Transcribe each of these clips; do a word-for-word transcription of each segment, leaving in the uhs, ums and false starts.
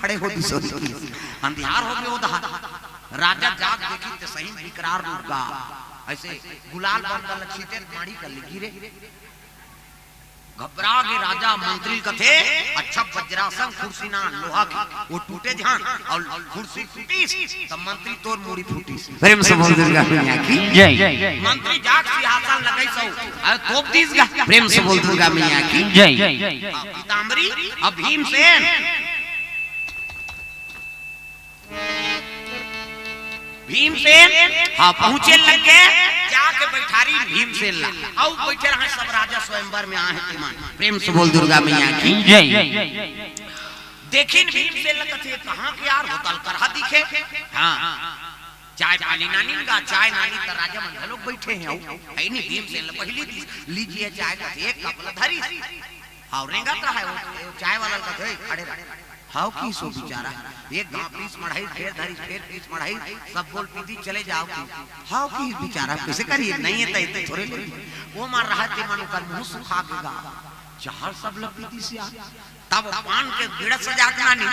खड़े हो दिस होही। अंधियार हो गे ओ दहा। राजा जाग देखिस त सही बिकराल रूप गा। अइसे गुलाल बंद ल छीटे माड़ी कर लगी रे। घबरा गे राजा, मंत्री ल कथे, "अच्छा वज्रासन कुर्सी ना लोहा के, ओ टूटे झन।" अउ कुर्सी टूटिस त मंत्री तोर मुड़ी फूटिस। प्रेम से बोल दुर्गा मैया की जय। मंत्री जाग सिंहासन लगइस अउ तोप दिस गा। प्रेम से बोल दुर्गा मैया की जय। हाँ, पीताम्बरी, अब भीमसेन। भीमसेन, हाँ, पहुंचे लग गे, जाके बइठारिन भीमसेन ला। अउ बइठे रहय सब राजा स्वयंवर में आए हे तेमन। प्रेम से बोल दुर्गा मैया की जय। देखिन भीमसेन ला कथे, "कहाँ के यार होतल करहा दिखे?" हाँ, चाय पानी नानिन गा, चाय नानिन त राजा मन घलोक बइठे हे, अउ हे नी भीमसेन ला पहिली दिस, "लीजिए चाय," कथे, एक कप ला धरिस। हाँ, रेंगत रहय, ओ, ओ चाय वाला ल कथे, "ए, खड़े रह।" हव किहिस ओ बिचारा, एक घांव पीस मढ़ाइस, फेर धरिस, फेर पीस मढ़ाइस, सब बोल पी दिस, "चले जाव" किहिस। हव किहिस बिचारा, कइसे करही, नइ हे त एती थोरे ले। ओ मन रहय तेमन ओकर मुंह सुखा गे गा। जहर सब ल पी दिस यार। तब पान के बीड़ा सजा के नानी,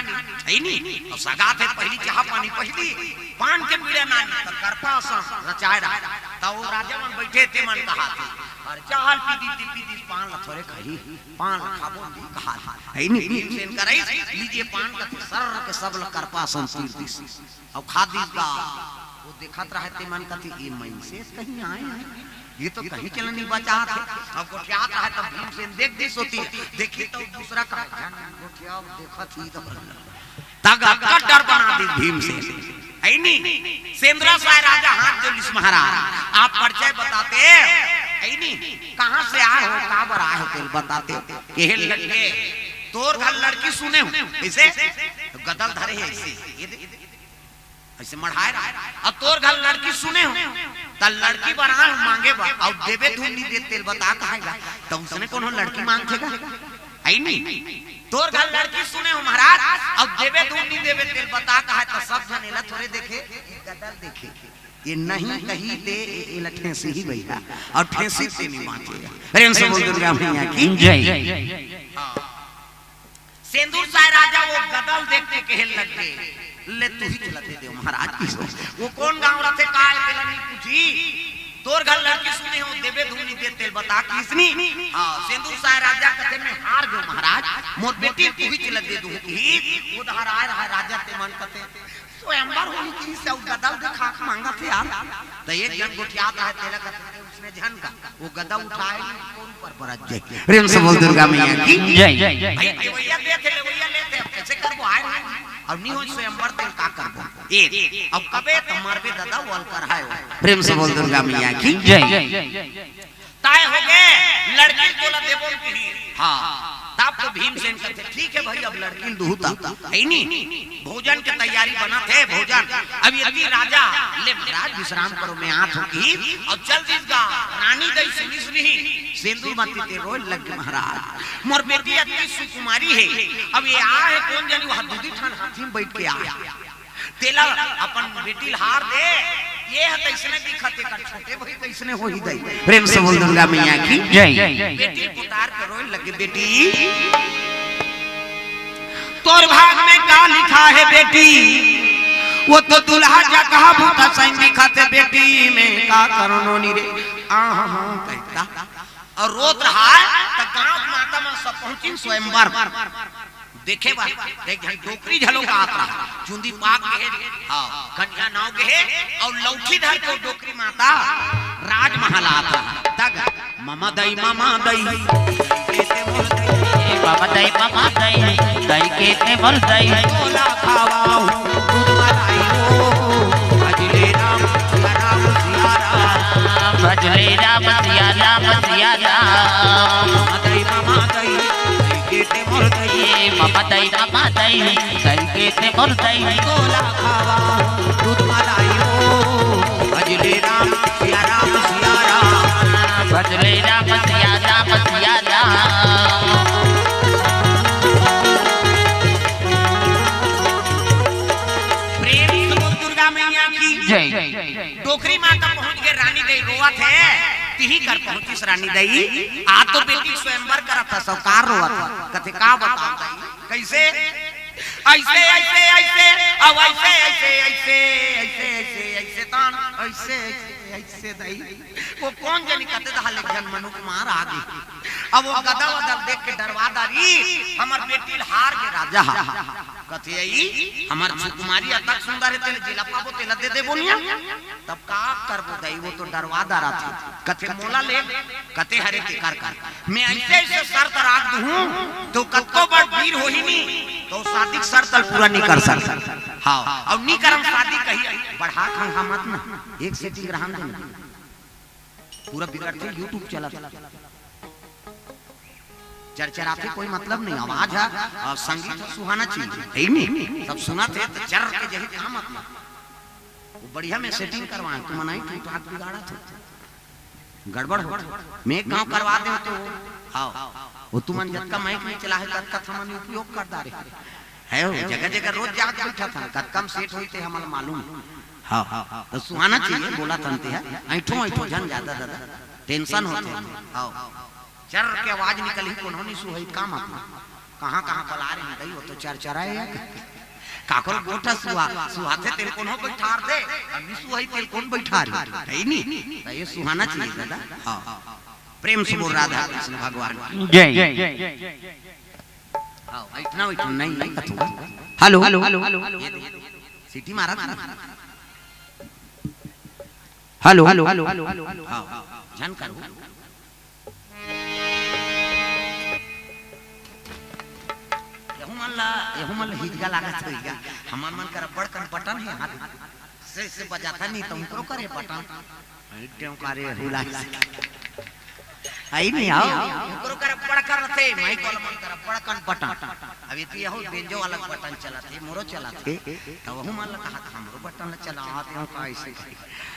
हे नी? अउ सगा थे पहिली चाहा पानी पहिली, पान के बीड़ा नानी, त करपा असन रचाय रहय। त ओ राजा मन बइठे तेमन कहाथे, "अरे चाहा ल पी दिस, पी दिस, पान ल थोरे खाही।" पान खाबो नहीं कहा था। हे नी, भीमसेन करइस, "लीजिए पान," कथे, सर्र के सब ल करपा असन चीर दिस। अउ खा दिस गा। ओ देखत रहय तेमन कथे, "ए मइनसे कहीं आए हे, ए तो कहीं चलनी बचात हे।" अउ गोठियात रहय त भीमसेन देख दिस ओती, देखही त दूसरा का झन गोठिया देखत ही त तग अतका डर बना दिस भीमसेन। हे नी? सेंदुरा साय राजा हाथ जोड़िस, "महाराज, आप परिचय बताते, हे नी? कहाँ से आए हो, काबर आए हो, तेला बताते?" कहे लगे, "तोर घर लड़की सुने हों।" कइसे? गदा ल धरे हे अइसे, ए दे, अइसे मढ़ाय रहय। "अउ तोर घर लड़की सुने हों, त लड़की बर आए हों मांगे बर, अउ देबे धुन नइ दे, तेला बता कहाय गा।" त उसने कोनो लड़की मांगथे गा? हे नी? "तोर घर लड़की सुने हों महाराज, अउ देबे धुन नइ देबे, तेला बता कहाय।" त सब झन एला थोरे देखे, गदा ल देखे। ए नहीं कही ते ए-, एला ठेंसही भइया, अउ ठेंसही ते नइ बांचे। प्रेम से बोल दुर्गा मैया की जय। हाँ। सेंदुर साय राजा ओ गदा ल देख के कहे लग गे, "ले तुही चला दे देव महाराज।" किहिस ओ, "ओ कोन गांव रथे, का हे, तेला नइ पूछी? तोर घर लड़की सुने हों, देबे धुन नइ दे, तेला बता," किहिस नी। हाँ, सेंदुर साय राजा कथे, "मैं हार गेंव महाराज, मोर बेटी ल तुही चला दे दूं," किहिस। ओ डहर आय रहय राजा तेमन कथे, "स्वयंवर होही किहिस अउ गदा ल देखा के मांगत हे यार।" त एक झन गोठियात रहय, तेला कथे, "उसने झन का, ओ गदा उठाय, तोर ऊपर परत जाही।" प्रेम से बोल दुर्गा मैया की जय। भाई, देवइया देथे, लेवइया लेथे, अब कइसे करबो, आय नहीं, अउ नइ होय स्वयंवर, तेला का करबो? ए, अउ कबे त मरबे ददा, ओ ल करहा हे ओ। प्रेम से बोल दुर्गा मैया की जय। तय हो गे, लड़की ल तोला देबो किहिस। हाँ, तब तो भीमसेन कथे, "ठीक हे भाई, अब लड़की ल दुहू त।" हे नी? भोजन के तैयारी बनत हे, भोजन। अब एती राजा, "ले महाराज, विश्राम करो, मैं आत हों," किहिस। अउ चल दिस गा। रानी दई सुनिस नहीं, सेंदुर म तेती रोय लग गे, "महाराज, मोर बेटी अतकी सुकुमारी हे, अब ए आय हे कोन जनी, ओ दूधी ठन हाथी म बइठ के आय हे।" तेला अपन बेटी ल हार दे, ए ह तइसने दिखत हे, एकर छोटे भाई कइसने होही दई। प्रेम से बोल दुर्गा मैया की जय। बेटी ल पुकार के रोय लगे, "बेटी, तोर भाग में का लिखा हे बेटी? ओ तो दुल्हा जकहा भूत सही दिखत हे बेटी, में का करंव नोनी रे।" आहा, कहिथे। अउ रोत रहय, त गांव के माता मन सब पहुंचिन स्वयंवर। देखे बर, एक झन डोकरी घलो आत रहा, चुंदी पाग गे हे, हाँ, कनिहा नाव गे हे, अउ लौठी धर के डोकरी माता राजमहल आत रहा। तग, "ममा दई, ममा दई, ए ममा दई, ममा दई, दई के ते मोर दई, तोला खावाहूं दूध मलाई हो, भजले राम, सिया राम, सिया राम, भजले राम, सिया राम, सिया राम, ममा दई, ममा दई, दई के ते मोर दई, ए ममा दई, ममा दई, दई के ते मोर दई, तोला खावाहूं दूध मलाई हो, भजले राम, सिया राम, सिया राम, भजले राम, सिया राम, सिया राम।" प्रेम से बोल दुर्गा मैया की जय। डोकरी माता पहुंच गे, रानी दई रोवत हे, तिही कर पहुंचिस रानी दई। आ तो बेटी स्वयंवर करत हे, सब का रोवत हे, कथे का बतावंव दई, कइसे? ऐसे, ऐसे, ऐसे, अब ऐसे, ऐसे, ऐसे, ऐसे, ऐसे, ऐसे, तान, ऐसे, ऐसे, ऐसे, दई। वो कोन जनी कते दहा ले एक झन मनुख मार आ गे। अब वो गदा वदा ल देख के डरवा डारी, हमर बेटी ल हार गे राजा हा। कथे, "अई, हमर सुकुमारी अतक सुंदर हे, तेला जेला पाबो, तेला दे देबो निया।" तब का करबो दई, वो तो डरवा डारथे। कथे, "मोला ले।" कथे, "हरे, के कर कर, मैं ऐसे ऐसे शर्त राख दूहूं, तो कतको बड़ वीर होही नी, तो शादी के शर्त ल पूरा नी कर सकय।" हाँ, अउ नी करम शादी कही, बढ़ा खंगा मत ना, एक setting रहन दे ना। पूरा बिगड़थे, YouTube चलत। चरचराथे कोई मतलब नहीं, आवाज है और संगीत है, सुहाना चीज है ही नहीं। सब सुनथे तो चर के जही का मतलब। वो बढ़िया में setting करवाए, तुमन आई ठीक ठाक बिगाड़थे, गड़बड़ होथे। मैं एक गांव करवा दे तो, हाँ, वो तुमन जतका mic में चला है, ततका थमन उपयोग कर डारे। है हो, जगह जगह रोज जात बैठा था, कतका म set होई ते हमन मालूम। हाँ, तो सुहाना चाहिए, बोला था ते है, ऐठो ऐठो झन जादा दादा, tension होथे। हाँ, चर के आवाज निकलही, कोनो नी सुहई, का मतलब? कहाँ कहाँ बला रहे हैं दई, वो तो चरचराए है। काकरो गोठा सुहा, सुहाथे तेल कोनो बैठार दे, अब नी सुहई तेल कोन बैठार दे, है नी? तो ये सुहाना चाहिए दादा। हाँ, प्रेम से बोल राधा कृष्ण भगवान की। जय। हाँ, ऐठना ऐठना नहीं, नहीं कथू। Hello, hello, hello, hello, hello. सीटी मारा था ना? Hello, hello, hello, hello. हाँ, झन करू। यहू मन ला, यहू मन ला हिजगा लागत होइगा। हमर मन कर अब्बड़ कन बटन हे हाथ से, से बजाथा नहीं तो उनकरो करे बटन। ऐ टेम करे हुला। आई नहीं आओ। उनकरो कर अब्बड़ कर रथे, माइक वाला मन कर अब्बड़ कन बटन। अब ये तो यहू बेंजो वाला बटन चलथे, मोरो चलथे। तो वहू मन ला कहा था, हमरो बटन ला चला, आते हो का ऐसे।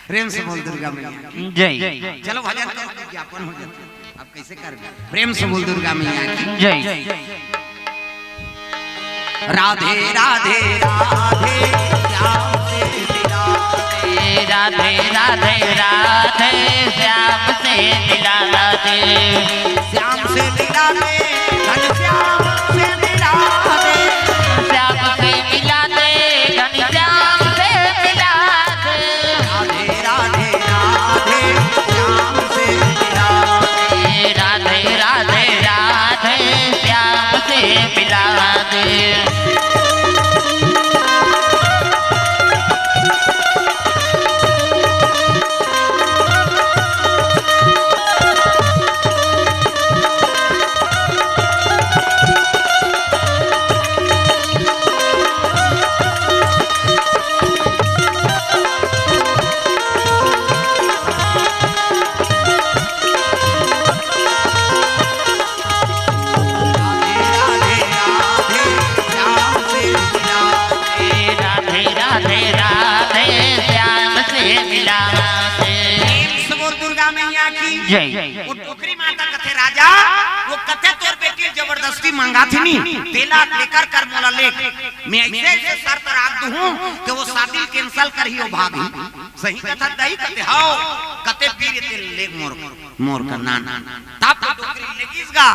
प्रेम से बोल दुर्गा मैया की। जय। चलो भजन करो, विज्ञापन हो जाए। अब कैसे कर? प्रेम से बोल दुर्गा मैया की। जय। राधे राधे राधे, श्याम से मिला दे। राधे राधे राधे, श्याम से मिला दे। श्याम से मिला दे, घनश्याम से मिला दे। श्याम से मिला दे, घनश्याम से मिला दे। राधे राधे राधे, श्याम से मिला दे। राधे राधे राधे, श्याम से मिला दे। राधे राधे राधे, श्याम से मिला दे। प्रेम से बोल दुर्गा मैया की। जय। वो डोकरी माता कथे राजा, वो कथे तोर बेटी जबरदस्ती मंगाथे नी, तेला लेकर कर मोला लेग। मैं ऐसे ऐसे शर्त राख दूहूं कि वो शादी cancel करही, वो भागही। सही कथा दई कथे, हव, कथे वीर तेला लेग मोर, मोर का नान। तब तो डोकरी लेगिस गा,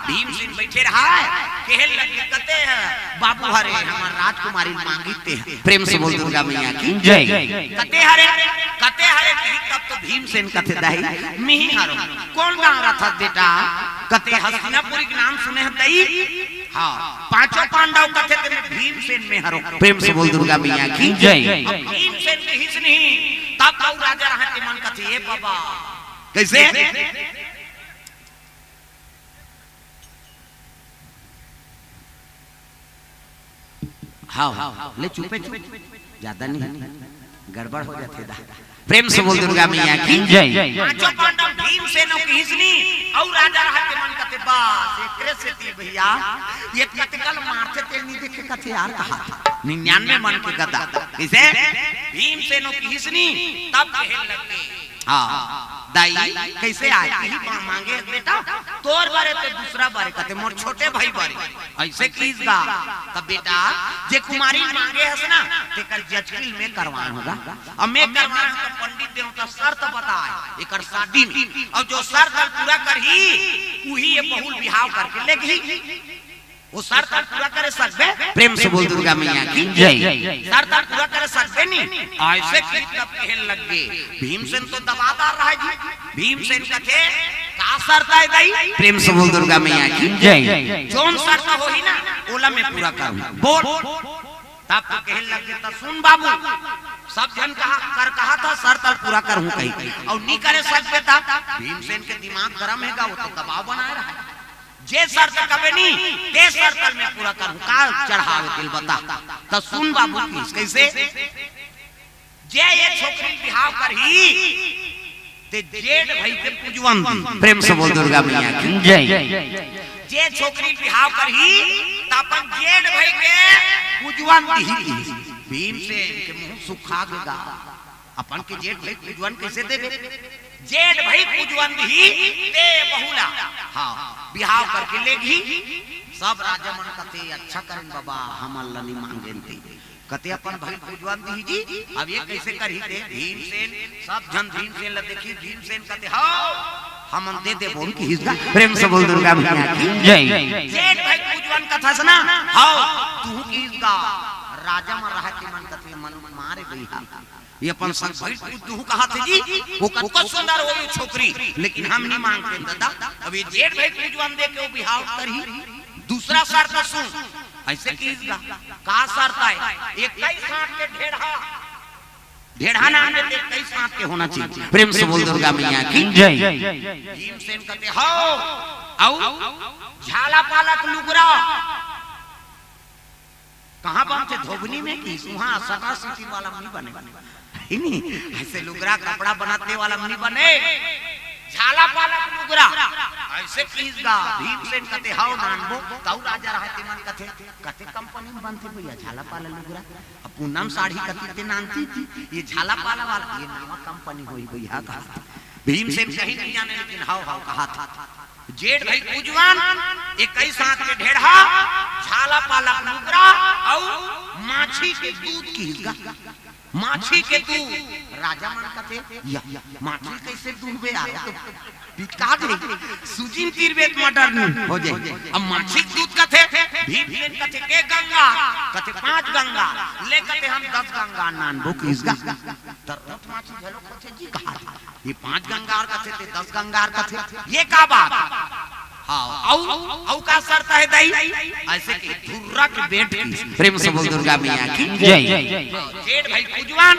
भीमसेन बैठे रहा है, कहे लगे कथे है, बाबू हरे हमर राजकुमारी मांगी ते है। प्रेम से बोल दुर्गा मैया की। जय। कथे हरे, कथे हरे की तब तो भीमसेन कथे दई, मिही हरो। कोन गांव रथस बेटा? कथे हस्तिनापुरी के नाम सुने हस दई? हाँ, पांचों पांडव कथे ते मैं भीमसेन में हरो। प्रेम से बोल दुर्गा मैया की। जय। अब भीमसेन किहिस नहीं, तब तो राजा रहा के मन कथे, ए बाबा। कैसे? हाँ, हाँ, ले चुपे चुप, ज्यादा नहीं, गड़बड़ हो जाथे दा। प्रेम से बोल दुर्गा मैया की। जय। पांचों पांडव भीमसेन अउ किहिस नी, अउ राजा रहा के मन कथे, बस, एकरे सेती भैया, ये कतका ल मारथे तेला नी देखे कथे यार, कहा निन्यानवे मन के गदा। किसे? भीमसेन अउ किहिस नी, तब कहे लगे। हाँ, दाई, कैसे आए? यही बा-, मांगे हस बेटा, तोर बारे ते दूसरा बारे कथे, मोर छोटे भाई बारे। ऐसे किहिस गा, तब बेटा, जे कुमारी मांगे हस ना, तेकर जचकिल में करवान होगा। अब मैं करवान होगा, पंडित देवता शर्त बताए, एकर शादी में। अउ जो शर्त पूरा करही, उही ये बहुल बिहाव करके लेगही। वो शर्त ल पूरा करे सकबे? प्रेम से बोल दुर्गा मैया की जय। शर्त ल पूरा करे सकबे नी? ऐसे की तब कहे लग गे, भीमसेन तो दबादार रहा जी, भीमसेन कथे, "का शर्त आय दाई?" प्रेम से बोल दुर्गा मैया की जय। "जोन शर्त होही ना, ओला मैं पूरा करूँ।" बोल। तब तो कहे लग गे, "त सुन बाबू, सब झन कहा कर कहा था शर्त ल पूरा करहूँ कही, अउ नी करे सकबे त?" भीमसेन के दिमाग गरम हे गा, वो तो दबाव बनाए रहा। "जे शर्त कबे नी, ते शर्त ल मैं पूरा करहूँ, का चढ़ावे तेल बता।" त सुन बाबू किस, कैसे? "जे ये छोकरी बिहाव करही, ते जेठ भई के पुजवन दी।" प्रेम से बोल दुर्गा मैया की जय। "जे छोकरी बिहाव करही, त अपन जेठ भई के पुजवन दी।" भीमसेन के मुंह सुखा गे गा। अपन के जेठ भई पुजवन कैसे देबे? "जेठ भई पुजवन दी, ते बहू ला, हाँ, बिहाव करके लेगही।" सब राजा मन कथे, "अच्छा करेन बाबा, हमन ल नी मांगेन ते।" कथे, "अपन भई पुजवन दी जी, अब ये कैसे करही ते?" भीमसेन, सब झन भीमसेन ल देखही, भीमसेन कथे, "हव, हमन दे देबो," किहिस गा। प्रेम से बोल दुर्गा मैया की जय। "जेठ भई पुजवन कथस ना, हव, तुहू किहिस गा।" राजा मन रहा, ते मन कथे, "मन मारे भई हा, ये अपन संग भई पुजहूँ कहाथे जी, वो कतको सुंदर होही छोकरी, लेकिन हम नी मांगतेन ददा। अब ये जेठ भई पुजवन दे के वो बिहाव करही, दूसरा शर्त सुन।" ऐसे किहिस गा। "का शर्त आय?" "इक्कीस हाथ के ढेढ़ा, ढेढ़ा नान में इक्कीस हाथ के होना चाहिए।" प्रेम से बोल दुर्गा मैया की जय। भीमसेन कथे, "हव, अउ झाला पालक लुगरा।" कहाँ बनथे? धोबनी में कि उहाँ सटा सिटी वाला में नी बने, हे नी? ऐसे लुगरा कपड़ा बनाते वाला में नी बने, झाला पालक लुगरा। ऐसे किहिस गा। भीमसेन कथे, "हव नानबो।" तउ राजा रहा, ते मन कथे, "कते कंपनी में बनथे भैया झाला पालक लुगरा?" अब पूनम साड़ी कथे ते नानती थी, ये झाला पालक वाला, ये नवा कंपनी होही भैया का। भीमसेन कहीं नी जाने, लेकिन हव हव कहाथे। "जेठ भई पुजवन, इक्कीस हाथ के ढेढ़ा, झाला पालक लुगरा अउ माछी के दूध," किहिस गा। माछी के दूध। राजा मन कथे, "या, माछी कैसे दूध बे यार? तो पिचका दे, सूजी तीर बेत मटर नी हो जाए।" अब माछी के दूध कथे, भीमसेन कथे, "के गंगा?" कथे, "पांच गंगा।" "ले," कथे, "हम दस गंगा नानबो," किहिस गा। त रोट माछी घलो खोजे जी कहा। ये पांच गंगार कथे ते दस गंगार कथे, ये का बात? हाँ, अउ, अउ का शर्त हे दाई? ऐसे कि धुर्रा के बेंट की। प्रेम से बोल दुर्गा मैया की जय। हाँ, जेठ भई पुजवन,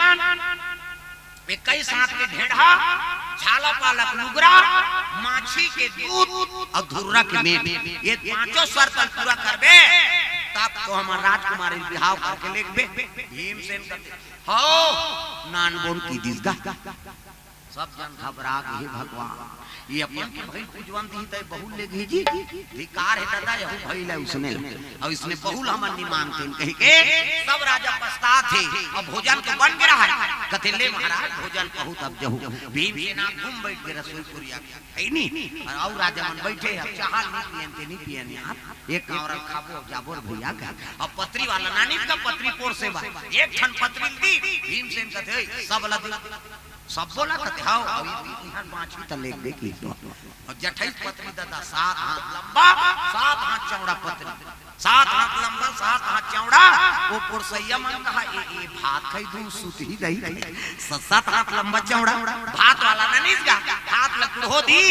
इक्कीस हाथ के ढेढ़ा, झाला पालक लुगरा, माछी के दूध अउ धुर्रा के बेंट, ये पांचों शर्त ल पूरा करबे, तब तो हमर राजकुमारी बिहाव करके लेगबे। भीमसेन कथे, "हव, नानबो," किहिस गा। सब झन घबरा गे, "हे भगवान, ये अपन के भई पुजवन दिही त बहू लेगही जी, धिकार हे ददा, यहू भई ला उसने ला, अउ इसने बहू ला हमन नी मांगतेन," कहिके सब राजा पछतात हे। अब भोजन तो बन गे रहा हे, कथे, "ले महाराज, भोजन कहू तब जहू।" भीमसेन घूम बइठ गे रसोई कुरिया के, हे नी? अउ राजा मन बइठे हे, अब चाहा ल नी पियन ते नी पियन यार, एक कांवरा ल खाबो, अब जाबो रे भैया का। अब पतरी वाला नानी का पतरी पोर से बा, एक ठन पतरी ल दी, भीमसेन कथे, "ओए, सब ला दी।" सब बोला कथे, "हव, अउ इहाँ बांचही त लेगबे किहिस।" अउ जठई पतरी ददा, सात हाथ लंबा, सात हाथ चौड़ा पतरी, सात हाथ लंबा, सात हाथ चौड़ा। वो पोरसइया मन कहा, "ए, ए भात खाही, दूध सूतही दही खाही।" स-, सात हाथ लंबा चौड़ा, भात वाला ननिस गा, भात ल कुड़हो दी,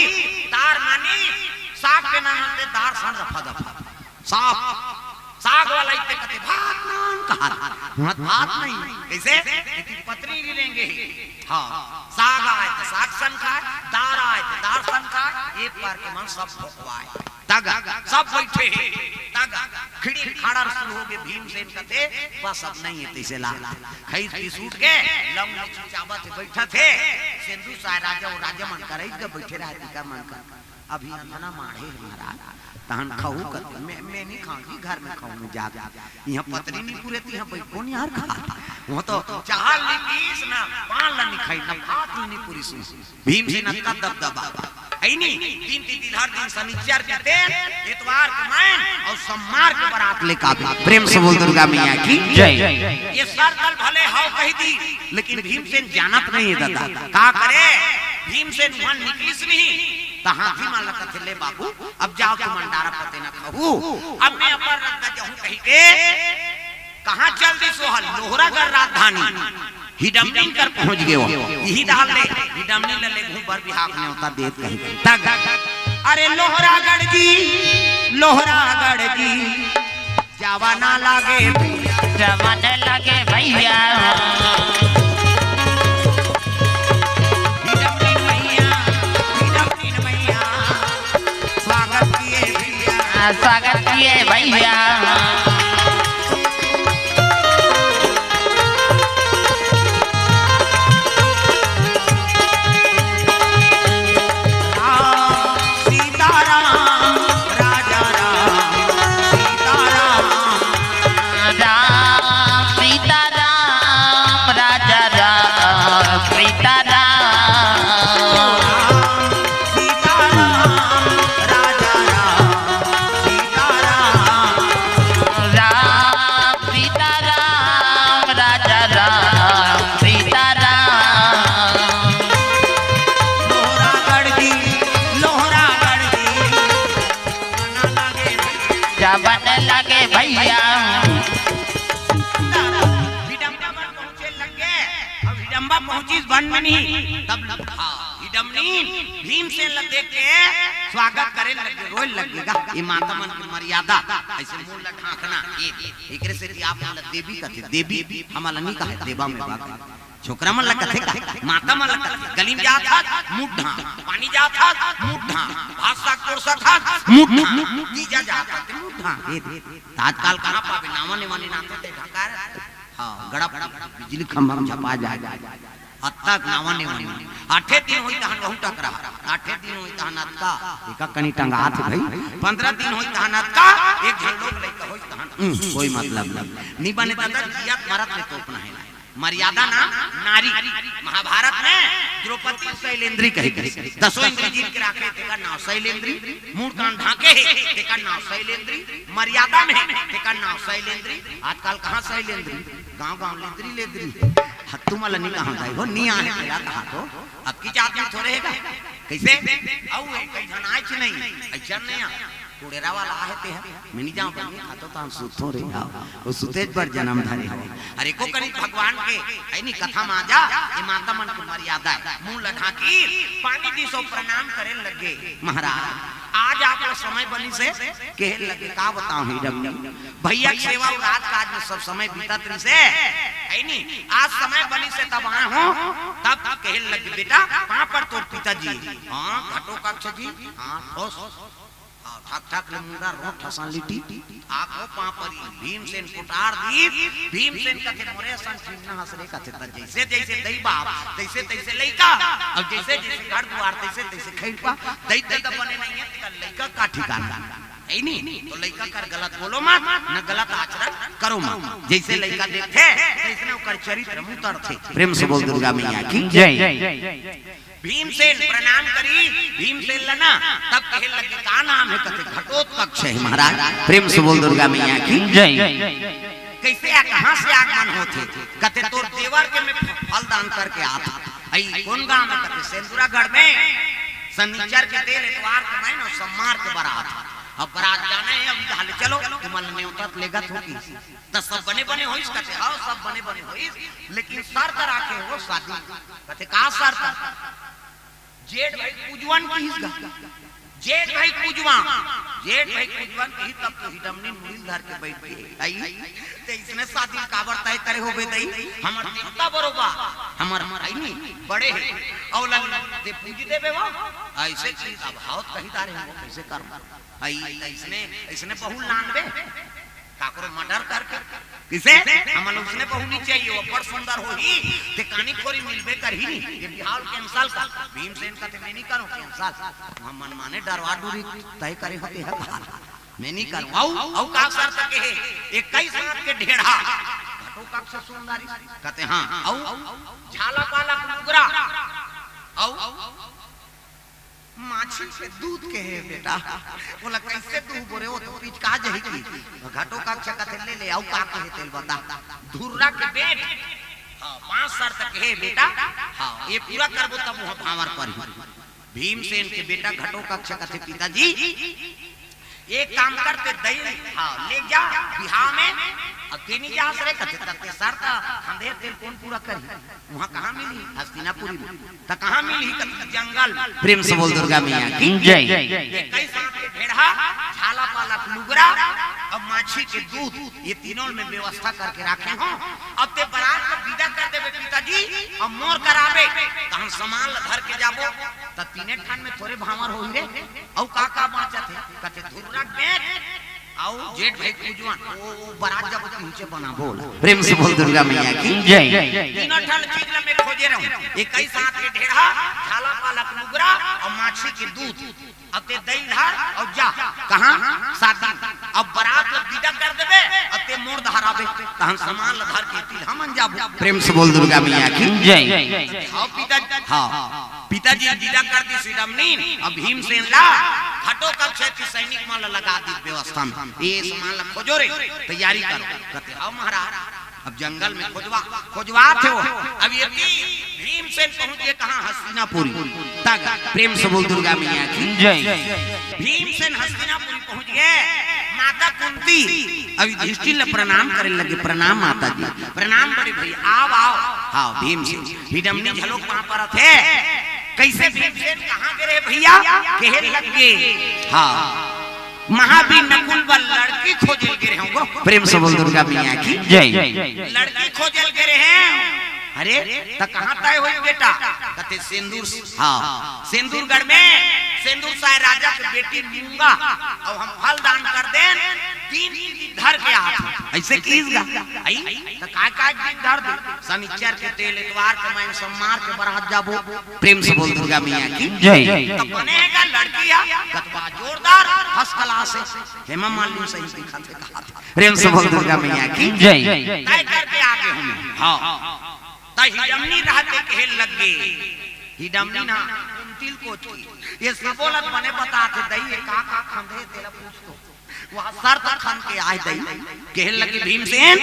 दार नानी, साग के नाना ते दार सन रफा दफा। साग, साग वाला इते कथे, "भात नान," कहा, "भात, भात नहीं।" कैसे? इतनी पतरी नी लेंगे। हाँ, साग आय त साग सन खाय, दार आय त दार सन खाय, एक बार के मन सब भोकवाय। तगा, सब बइठे हे। तगा, खिड़ी खाड़ा शुरू होगे, भीमसेन कथे, "बस अब नहीं हे तइसे ला।" खईस पीस उठ के, लंग में चिचाबत हे, बइठत हे। सेंदू साय राजा, वो राजा मन करइस गा बइठे रहा, तिकर मन कर। अभी अंधना माढ़े हे महाराज, तहन खाहू कथे, "मैं, मैं नी खाहूं जी, घर में खाहूं मैं जाके। इहाँ पतरी नी पुरे, त इहाँ बइठबो नी यार," कहा। वो तो चाहा ल नी पीस ना, पान ल नी खाई ना, भात ल नी पुरिस। भीमसेन अतका दबदबा। हे नी, दिन तिथि धर दिन सनिचर के दिन, एतवार के मइन अउ सोमवार के बरात लेके आबे। प्रेम से बोल दुर्गा मैया की जय। ये शर्त ल भले हव कहि दी, लेकिन भीमसेन जानत नहीं हे ददा। का करे? भीमसेन उहाँ निकलिस नहीं। त हाथी मन ला कथे, "ले बाबू, अब जाव तुमन डारा पतेना खाहू, अब मैं अपन रद्दा जाहूं," कहिके कहां चल दिस ओ ह? लोहरागढ़ राजधानी हिडमनीन कर पहुंच गे ओ ह। इही डहर ले हिडमनीन ल लेगहूं बर बिहाव के नेवता देत कहिके। तक, अरे लोहरागढ़ जी, लोहरागढ़ जी, जावा ना लागे भैया। जावा ना लागे भैया। हिडमनीन मइया, हिडमनीन मइया, स्वागत किए भैया। स्वागत किए भैया। राम सीताराम, राजा राम सीताराम। राम सीताराम, राजा राम सीताराम। राम सीताराम, राजा राम सीताराम। राम सीताराम, राजा राम सीताराम। लोहरागढ़ जी, लोहरागढ़ जी, जावा ना लागे भैया। हिडम्बा बर पहुंचे लग गे। अब हिडम्बा पहुंचिस बन में नहीं, तब लग, हां, हिडमनीन भीमसेन ल देख के स्वागत करे लग गे, रोए लग गे गा। ये माता मन के मर्यादा, अइसे मुंह ल ढांकना, ये, एकरे सेती आप मन ल देवी कथे, देवी, हमन ल नहीं कहे, देवा में बात। छोकरा मन ल कथे का? माता मन ल कथे। गली में जात हस, मुंह ढांक। पानी जात हस, मुंह ढांक। भात साग परोसत हस, मुंह ढांक। तीजा जात हस, मुंह ढांक। ये, ये, आजकल कहां पाबे? नावा नेवानी नाते ते ढांका रहथे। हां, गड़प, बिजली खंभा में झपा जाय। अतका नावा नेवानी। आठे दिन होई तहन वहू टकरा। आठे दिन होई तहन अतका। एका कनी टंगात हे भाई। पंद्रह दिन होई तहन अतका। एक झन लोग लइका होई तहन। हम्म, कोई मतलब नहीं। नी बने दादा, जियत मरत ले तोपना हे। मर्यादा ना नारी। महाभारत में द्रौपदी शैलेंद्री कहे गे। दसों इंद्री जीत के राखे, तेकर नाव शैलेंद्री। मुंह कान ढांके हे, तेकर नाव शैलेंद्री। मर्यादा में हे, तेकर नाव शैलेंद्री। आजकल कहां शैलेंद्री? गांव गांव लेंद्री लेंद्री। हत्तू मला नहीं कहां गए हो, नहीं आने तेरा कहां तो। अब की जात में थोड़े हे गा। कइसे? अउ हे, कई झन आएच नहीं। अइसन नहीं आ। टोड़ेरा वाला आहे ते ह, मैं नहीं जांव, बनी खातो तान सुतों रे, हाव। वो सुतेच बर जनम धरे हवय। अरे एको कनिक भगवान के, है नी, कथा मा जा, ये माता मन के मर्यादा हे। मुंह ल ढांकी, पानी दिस अउ प्रणाम करे लगे। महाराज, आज आप ला समय बनिस हे, कहे लगे, का बतावं हे डमनी? भैया के सेवा अउ राजकाज में सब समय बीतत रहिस हे, है नी? आज समय बनिस हे तब आए हों, तब कहे लगे, बेटा, पांव पर तोर पिताजी। हां, घटोत्कच जी, हां, ठोस। हां, ठक ठक ले मुंडा रोंठ असन लिटी। आंखों पांव परी, भीमसेन पुटार दीस, भीमसेन कथे, "मोरे असन चिन्हा हस रे," कथे, त जइसे जइसे दई बाप, तइसे तइसे लइका, अउ जइसे जइसे घर दुवार, तइसे तइसे खइरपा, दई ददा बने नहीं हे, त लइका का ठिकाना, है नी? तो लइका कर गलत बोलो मत, न गलत आचरण करो मत। जइसे लइका देखथे, तइसने ओकर चरित्र में उतरथे। प्रेम से बोल दुर्गा मैया की जय। भीमसेन प्रणाम करी, भीमसेन ल ना, तब कहे लगे, "का नाम हे?" कथे, "घटोत्कच हे महाराज।" प्रेम से बोल दुर्गा मैया की जय। कइसे आ, कहां से आगमन होथे? कथे, "तोर देवर के मैं फल दान करके आत हंव।" अई कोन गांव में? कथे, "सेंदुरागढ़ में सनिचर के तेल एतवार के मैं ना सम्मार के बरात।" अब बरात जाना हे, अभी हाले चलो, तुमन ल नेवता लेगत हों कि। त सब बने बने होइस? कथे, "हाव, सब बने बने होइस, लेकिन शर्त राखे हों शादी।" कथे, "का शर्त?" "जेठ भाई पूजवन किहिस गा।" "जेठ भाई पूजवन।" "जेठ भाई पूजवन किहिस, तब तो हिडमनी मुड़ी ल धर के बइठ गे हे।" अई, त इसने शादी काबर तय करे होबे दई? हमर देवता बरोबर, हमर, है नी, बड़े हे। अउ ल ते पूज देबे वो। अइसे चीज अब हाव त कही डारे हों, कइसे करंव? अई, त इसने, इसने बहू ल लानबे। काकरो murder करके। कइसे? हमन ल उसने बहू नहीं चाहिए, वो बड़ सुंदर होही, ते कानी खोरी मिलबे करही नहीं। ये बिहाव ल cancel कर। भीमसेन कथे, "मैं नहीं करों cancel।" वहां मनमाने डरवा डुरी तय करे होते हैं बाहर। "मैं नहीं करों।" अउ, अउ का शर्त कहे? इक्कीस हाथ के ढेढ़ा। घटोत्कच से सुंदरी। कथे, "हां।" अउ, झाला पाला लुगरा। अउ, माछी के दूध कहे बेटा, ओला कइसे दूहबो रे, वो तो पिचका जाही कि। घटोत्कच कथे, "ले ले, अउ का कहे तेला बता।" धुर्रा के बेट, हां, पांच शर्त कहे बेटा, हां, ये पूरा करबो तब वहां भांवर परही। भीमसेन के बेटा घटोत्कच कथे, "पिताजी, एक काम करते दई, हाँ, ले जा बिहाव में, अब तें नइ जास रे," कथे, "तब ते शर्त खंदे, तेला कोन पूरा करही? उहाँ कहाँ मिलही? हस्तिनापुरी में। त कहाँ मिलही?" कथे, "जंगल में।" प्रेम से बोल दुर्गा मैया की जय। ते कई साथ के ढेढ़ा, झाला पालक लुगरा, अब माछी के दूध, ये तीनों में व्यवस्था करके राखे हों। अब ते बरात ला बिदा कर देबे पिताजी, अब मोर करा आबे, तहन समान ला धर के जाबो, त तीने ठन में थोरे भांवर होही रे। अउ का का बाँचत हे? कथे धुर्रा बेंत, अउ जेठ भाई कुजवन, ओ, ओ बरात जाबो त पहुँचे बना बोल। प्रेम से बोल दुर्गा मैया की जय। तीनों ठन चीज ला मैं खोजे रहूं, एक कई साथ के ढेढ़ा, झाला पालक लुगरा अउ माछी के दूध। अब ते दई ल धर अउ जा। कहाँ? शादी। अब बरात ला बिदा कर देबे, अब ते मोर धर आबे, तहन समान ला धर के तिल हमन जाबो। प्रेम से बोल दुर्गा मैया की जय। हाँ पिता, हाँ, पिताजी बिदा कर दिस हिडमनी, अब भीमसेन ला घटोत्कच के सैनिक मन ला लगा दिस व्यवस्था में, ये समान ला खोजो रे, तैयारी करो। कथे, "हाँ महाराज।" अब जंगल में खोजवा, खोजवात हे वो। अब ये भीमसेन पहुंच गे कहाँ? हस्तिनापुरी। तक प्रेम से बोल दुर्गा मैया की जय। भीमसेन हस्तिनापुरी पहुंच गे। माता कुंती अब युधिष्ठिर ला प्रणाम करे लगे, "प्रणाम माता जी।" "प्रणाम बड़े भैया, आव, आव।" हाँ, भीमसेन हिडमनी घलोक पाँव परत हे। कइसे भीमसेन कहाँ गे रहे भैया? कहे लगे, हाँ, महावीर नकुल बर लड़की खोजे ल गे रहे हों। प्रेम से बोल दुर्गा मैया की जय। लड़की खोजे ल गे रहे हों। अरे, त कहाँ तय होही बेटा? कथे सेंदूर, हाँ, सेंदूरगढ़ में सेंदूर साय राजा के बेटी मूंगा, अउ हम फल दान कर देन, तीन दिन धर के आत हन। अइसे किहिस गा। अई, त काय काय दिन धर दे? सनिचर के तेल, एतवार के मैं सोमवार के बरात जाबो। प्रेम से बोल दुर्गा मैया की जय। त बने हे गा लड़की हा, कतबा जोरदार, first class हे। हेमा मालिनी सही दिखत हे कहा था। प्रेम से बोल दुर्गा मैया की जय। तय करके आगे हूँ। हाँ। त हिडमनी रहते कहे लगे। हिडमनी ना, कुंती ल कोचकी। ये सबो ला बने बतात हे, दई ये का का खंदे तेला पूछ तो। वहाँ शर्त खंद के आय दई। कहे लगे भीमसेन,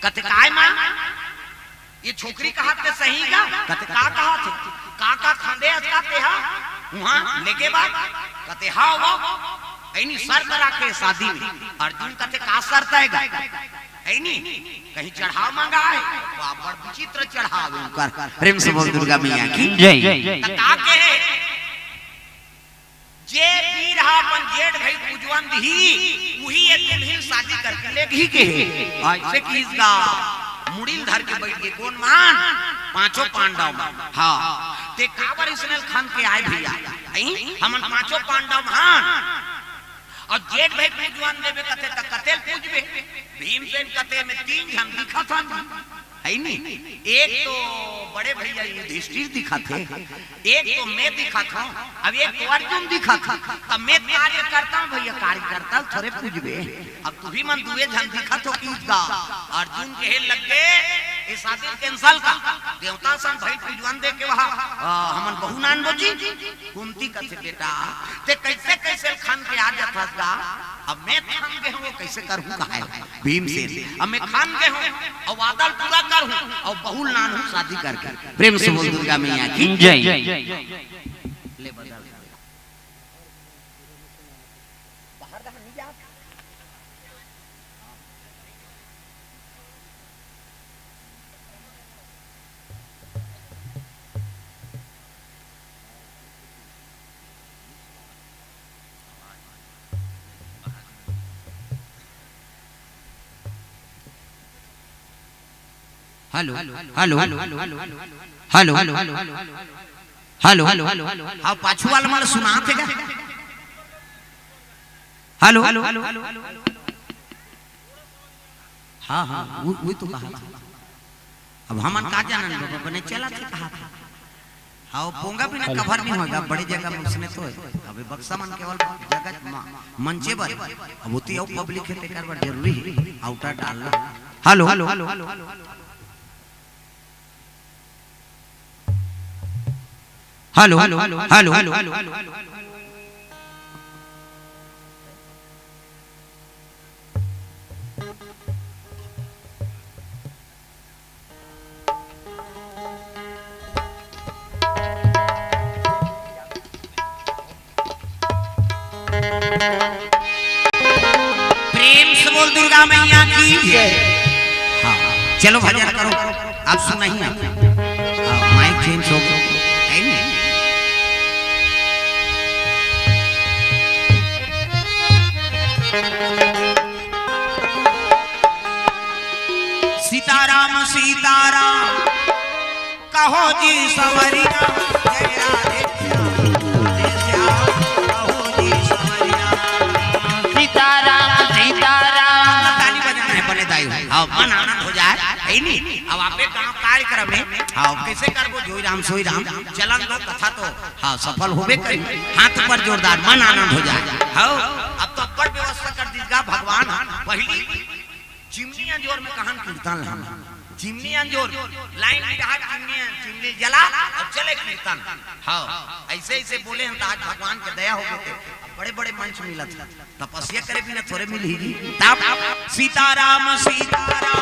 कथे काय माँ? ये छोकरी कहा ते सही गा? कथे का कहा थे? का का खंदे अस का तेहा? वहाँ लेके बाद? कथे हाँ वो। अइनी शर्त राखे शादी में। अर्जुन कथे का शर्त हे गा? अइनी कहीं चढ़ाव मंगाए? वाह, बड़ विचित्र चढ़ाव हे उनकर। प्रेम से बोल दुर्गा मैया की जय। त का कहे? जे वीर हा अपन जेठ भाई कुजवन दिही, उही एक दिन ही शादी करके लेगही कहे। अइसे किहिस गा, मुड़ी ल धर के बइठ गे कोन मन? पांचों पांडव मन। हाँ, ते काबर अइसने ल खंद के आय भैया? अई, हमन पांचों पांडव मन। अउ जेठ भाई कुजवन देबे कथे त कते ल पूजबे? भीमसेन कथे में तीन झन दिखत हन। हे नी? एक तो बड़े भैया युधिष्ठिर दिखत हे, एक तो मैं दिखत हूँ, अब एक तो अर्जुन दिखत हे। अब मैं कार्यकर्ता हूँ भैया, कार्यकर्ता ल थोरे पूजबे। अब तुही मन दुए झन दिखत हो कि गा। अर्जुन कहे लगे, "ये शादी cancel कर, देवता सन भाई पूजवन दे के वहाँ, आ, हमन बहू नान बोजी।" कुंती कथे, "बेटा, ते कइसे कइसे खन के आ जात हस गा? अब मैं खन गे हूँ, वो कइसे करहूँ कहाय?" भीमसेन, अब मैं खन गे हूँ, अउ वादा ल पूरा करहूँ, अउ बहू ल नानहूँ शादी करके। प्रेम से बोल दुर्गा मैया की जय। ले बदल। Hello, hello, hello, hello, hello, हाँ, पाछू वाला मन सुनात हे का? हेलो, हाँ, हाँ, वो, वो तो कहा था। अब हमन का जानन बाबा, बने चला थे कहा था। हाँ, पोंगा बिना कवर नहीं होगा, बड़ी जगह में उसने तो है। अबे बक्सा मन केवल जगह म-, मंचे बर। अब होती है public है, तेकर बर जरूरी है, outer डालना। Hello, hello, hello, hello, hello, hello, hello, hello, hello, hello, hello, hello. प्रेम से बोल दुर्गा मैया की। हाँ, चलो भजन करो, आप सुना ही आप। हाँ, माइक चेंज हो गया, है नहीं? सीताराम सीताराम कहो जी संवरिया, जय राधे श्याम, राधे श्याम, कहो जी संवरिया। सीताराम सीताराम। ताली बजाना है बड़े दाई हो। हाँ, मन आनंद हो जाए, है नी? अब आपे गाँव कार्यक्रम में, हाँ, कैसे करबो जोई राम सोई राम, चलन दो कथा तो, हाँ, सफल होबे करी। हाथ ऊपर जोरदार, मन आनंद हो जाए। हाँ, अब तो अब्बड़ व्यवस्था कर दीजिएगा भगवान। पहली चिमनी अंजोर में कहान कीर्तन ला। चिमनी अंजोर, लाइन में रहा, चिमनी, चिमनी जला, अब चले कीर्तन। हाँ, ऐसे ऐसे बोले हम तो आज भगवान के दया हो गए थे, अब बड़े बड़े मंच मिलत है। तपस्या करे बिना थोड़े मिलही जी। तब सीताराम सीताराम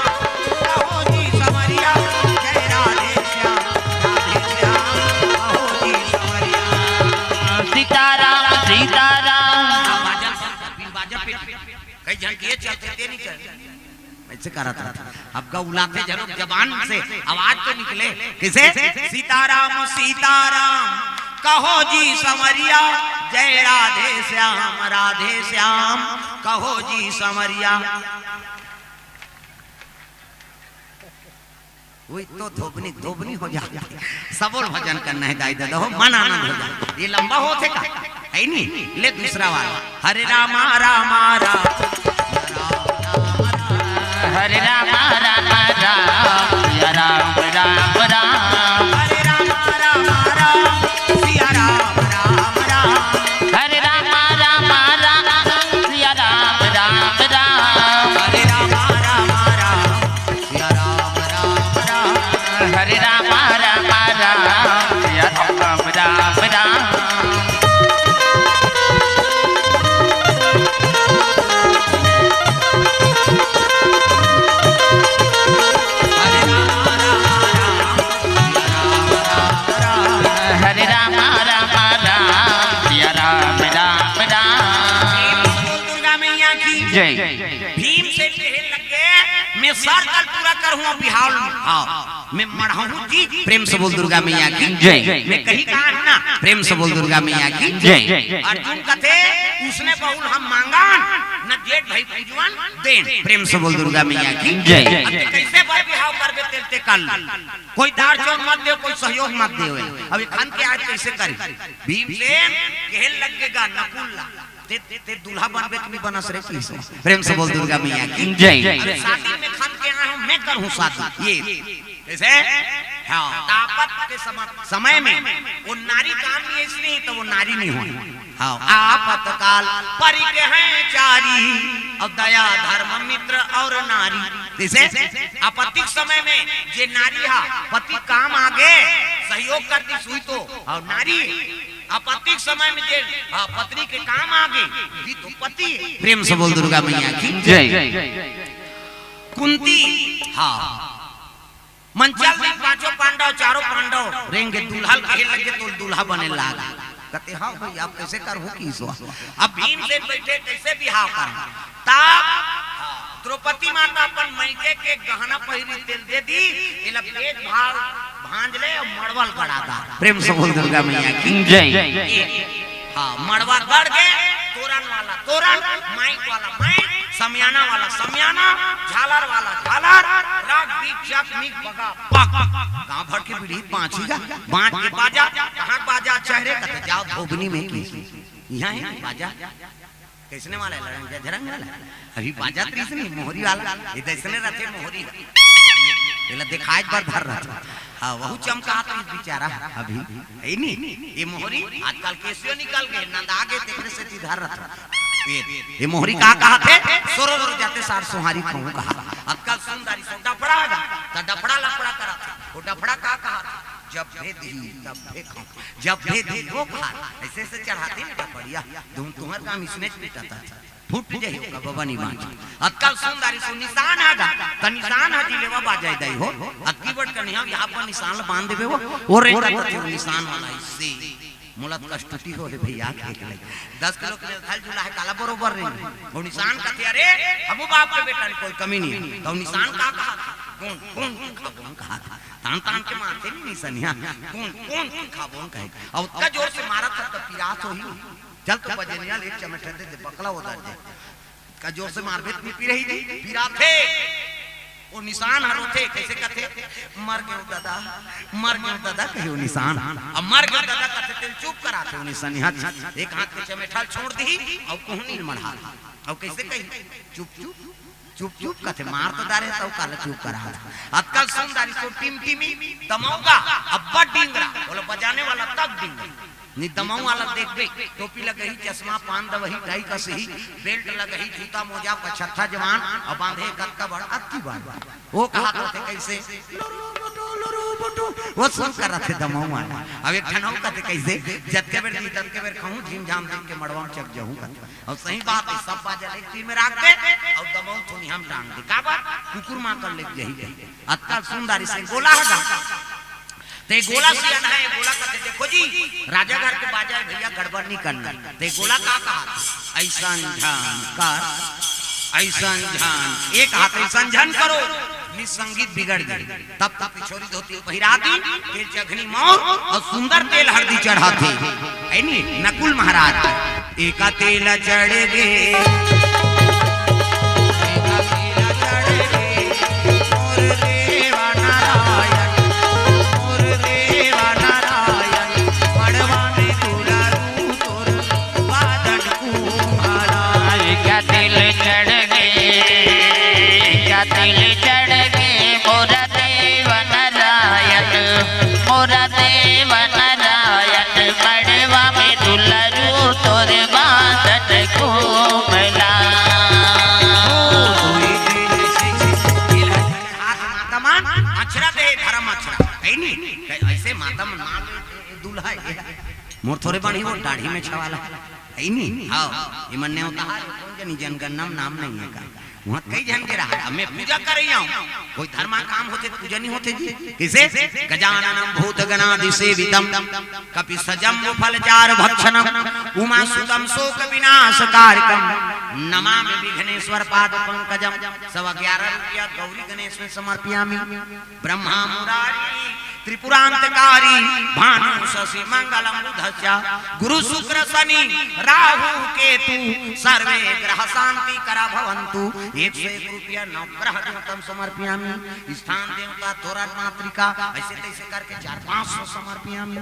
कहो जी संवरिया, जय राधे श्याम, राधे श्याम कहो जी संवरिया। सीताराम सीताराम। हाँ, बाजा, बिन बाजा पे कई झन के चलते ते नहीं कर। ऐसे करत रहता। अब गौलाते जरूर जबान से आवाज तो निकले। किसे? सीताराम सीताराम कहो जी संवरिया, जय राधे श्याम, राधे श्याम कहो जी संवरिया। वही तो धोबनी धोबनी हो जाते। सबोर भजन करना है दाई दादा हो, मन आनंद हो जाए। ये लंबा होते का? है नहीं। ले दूसरा वाला। हरे रामा रामा राम। हरे रामा रामा राम, सिया राम राम राम। हरे रामा रामा राम, सिया राम राम राम। हरे रामा रामा राम, सिया राम राम राम। हरे रामा रामा राम, सिया राम राम राम। हरे रामा रामा राम, सिया राम राम राम। हरे रामा रामा राम, सिया राम राम राम। दुर्गा मैया की जय। भीमसेन कहे लगे, मैं सर कल पूरा करहूँ बिहाव। हाँ, मैं मढ़ाहूँ जी। प्रेम से बोल दुर्गा मैया की जय। मैं कही कहा है ना, प्रेम से बोल दुर्गा मैया की जय। अर्जुन कथे, उसने बहुल हम मांगन, न जेठ भाई पूजवन देन। प्रेम से बोल दुर्गा मैया की जय। अब कैसे बर बिहाव करबे तेल ते कल, कोई दार चौर मत दे, कोई सहयोग मत दे। अब ये खन के आज कैसे करी? भीमसेन कहे लगेगा नकुल ला, ते, ते दूल्हा बनबे कि नहीं बनस रे किसो? प्रेम से बोल दुर्गा मैया की जय। अरे शादी में खन के आया हूँ, मैं करूँ शादी। ये कैसे? हाँ, तापत के सम-, समय में वो नारी काम नहीं है, इसलिए तो वो नारी नहीं हुई। हाँ, आपत काल परि के हैं चारी, अब दया धर्म मित्र और नारी। जैसे आपत्तिक समय में जे नारी हा पति काम आगे सहयोग कर दी सुई तो, और नारी आपत्तिक समय में जे, हाँ, पत्नी के काम आगे, भी तो पति। प्रेम से बोल दुर्गा मैया की जय। कुंती, हाँ, मन चल दी पांचों पांडव, चारों पांडव रेंगे दुल्हल कहे लगे तो दूल्हा बने लाग। कहते, हाँ भाई, आप कैसे करहू किसो? अब भीमसेन बैठे कैसे बिहाव कर? तब द्रौपदी माता अपन मइके के गहना पहिरी तेल दे दी, एला बेच भाल भांज ले अउ मड़वा ल गड़ा दा। प्रेम से बोल दुर्गा मैया की जय। हाँ, मड़वा गड़ गे, तोरन वाला तोरन, माइक वाला माइक, समियाना वाला समियाना, झालर वाला झालर, राग दीप जग मिग बगा पग। गांव भर के बीड़ी बांची गा, बांच के बाजा, कहाँ बाजा अच्छा है रे? कहते, जाओ धोबनी में की, यहाँ है बाजा। कैसने वाला है? लड़ंग झरंग वाला? अभी बाजा त्रिस नहीं, मोहरी वाला। ये दैसने रथे मोहरी। ये ला दिखाए बर धर रहा। हाँ, वहू चमका तो बेचारा अभी। है नी? ये मोहरी आजकल केसियो निकल गए, नंदा आगे तेकरे से ती धर रहा। ये, ये मोहरी का कहा थे? सोरो रो जाते सार सोहारी कहूँ कहा। आजकल सुंदरी सो डफड़ा है, तो डफड़ा लफड़ा करा थे। वो डफड़ा का कहा थे? जब भेद ही तब भेद खाओ। जब भेद ही वो खा, ऐसे से चढ़ाते ना डफड़िया। तुम तुम्हार काम इसने पीटा था। फूट जाही ओकर बबनी बाँच। अतका सुंदर इसो निशान आ गा, त निशान ह जी लेवा बाजाय दाई हो। अतकी बड़ कनिहा यहाँ पर निशान ल बांध देबे हो, वो रेंगा त तोर निशान वाला इससे। मोला त कष्टुति हो हे भैया, के के लई दस किलो के धल झूला हे, काला बरोबर नहीं। अउ निशान कथे, "अरे, हमू बाप के बेटा, कोई कमी नहीं।" त निशान का कहा? "कोन, कोन के खाबो?" कहा। तान, तान के मारथे नहीं निशनिया। "कोन, कोन के खाबो?" कहे। अउ ओतका जोर से मारत हे, त पिरात होही। चल तो बजनिया ले चमेठा दे दे, बकला उधर दे। का जोर से मारबे त नहीं पिरही जी, पिराथे। ओ निशान ह रोथे, कइसे कथे? "मर गेंव ददा, मर गेंव ददा," कहे ओ निशान। अब "मर गेंव ददा" कथे तेला चुप कराथे ओ निशान। हाथ, एक हाथ के चमेठा ल छोड़ दिही, अउ कोहनी ल मढ़ा। अउ कइसे कही? "चुप, चुप, चुप, चुप," कथे, मार तो डारे, तउ काला चुप करा। अतका सुंदर इसो टिमटिमी, दमउगा, अब्बड़ डिंगरा, बोला बजाने वाला तक डिंगरा। नि दमऊ वाला देखबे, टोपी लगही, चश्मा, पान दवही, टाई कसही, बेल्ट लगही, जूता मोजा, पछत्था जवान, अउ बांधे कतका बड़, अतकी बड़। ओ कहा करथे कइसे? "लुरु बुटु, लुरु बुटु।" ओ सुन करथे दमऊ वाला। अब एक ठन अउ कथे कइसे? "जतके बेर जी, ततके बेर खाहूं, झिमझाम देख के मड़वा म चक जहूं," कथे। अउ सही बात हे, सब बाजा ल एक तीर में राख दे, अउ दमऊ थोनी हम टांग दे। काबर? कुकुर मां कर ले जही। अतका सुंदर इसे गोला हगा। ते गोला सियान हे, गोला कथे, "देखो जी, राजा घर के बाजा हे भैया, गड़बड़ नहीं करना।" ते गोला का कहा? "अइसन झन कर, अइसन झन, एक हाथ अइसन झन करो, नि संगीत बिगड़ जाए।" तब तो पिछोरी धोती पहिरा दी, तेल चघनी मौर अउ सुंदर तेल हरदी चढ़ाथे। हे नी, नकुल महाराज, "एका तेल चढ़ गे, एका तेल चढ़ गे, मोर देवा नारायण, मोर देवा नारायण, मड़वा में दुलारू तोर बादन कुम्हारा।" एका तेल चढ़ गे, एका तेल चढ़ गे, मोर देवा नारायण, मोर देवा नारायण, मड़वा में दुलारू तोर बादन कुम्हारा। हाथ माता मन अछरा दे, धरम अछरा। हे नी? अइसे माता मन मान ले, दूल्हा हे। मोर थोरे बनी वो दाढ़ी में छवाला। हे नी? हाव, इमन नेवता हे, कोन जनी जनगणना में नाम नहीं हे का? उहां कई झन के रहा, अब मैं पूजा करे आंव। कोई धर्मा काम होथे, पूजा नहीं होथे जी। कइसे? "गजाननं भूतगणादिसेवितं, कपित्थजम्बूफलचारुभक्षणं, उमासुतं शोकविनाशकारकं, नमामि विघ्नेश्वर पादपंकजं।" सवा ग्यारह रुपया गौरी गणेश में समर्पयामि। ब्रह्मा मुरारी त्रिपुरांतकारी, भानु शशि मंगलम बुधस्य, गुरु शुक्र शनि राहु केतु, सर्वे ग्रह शांति करा भवंतु। एक सौ एक रुपया नवग्रह देवतम समर्पयामि। स्थान देवता तोरण मातृका, अइसे तइसे करके चार पांच सौ समर्पयामि।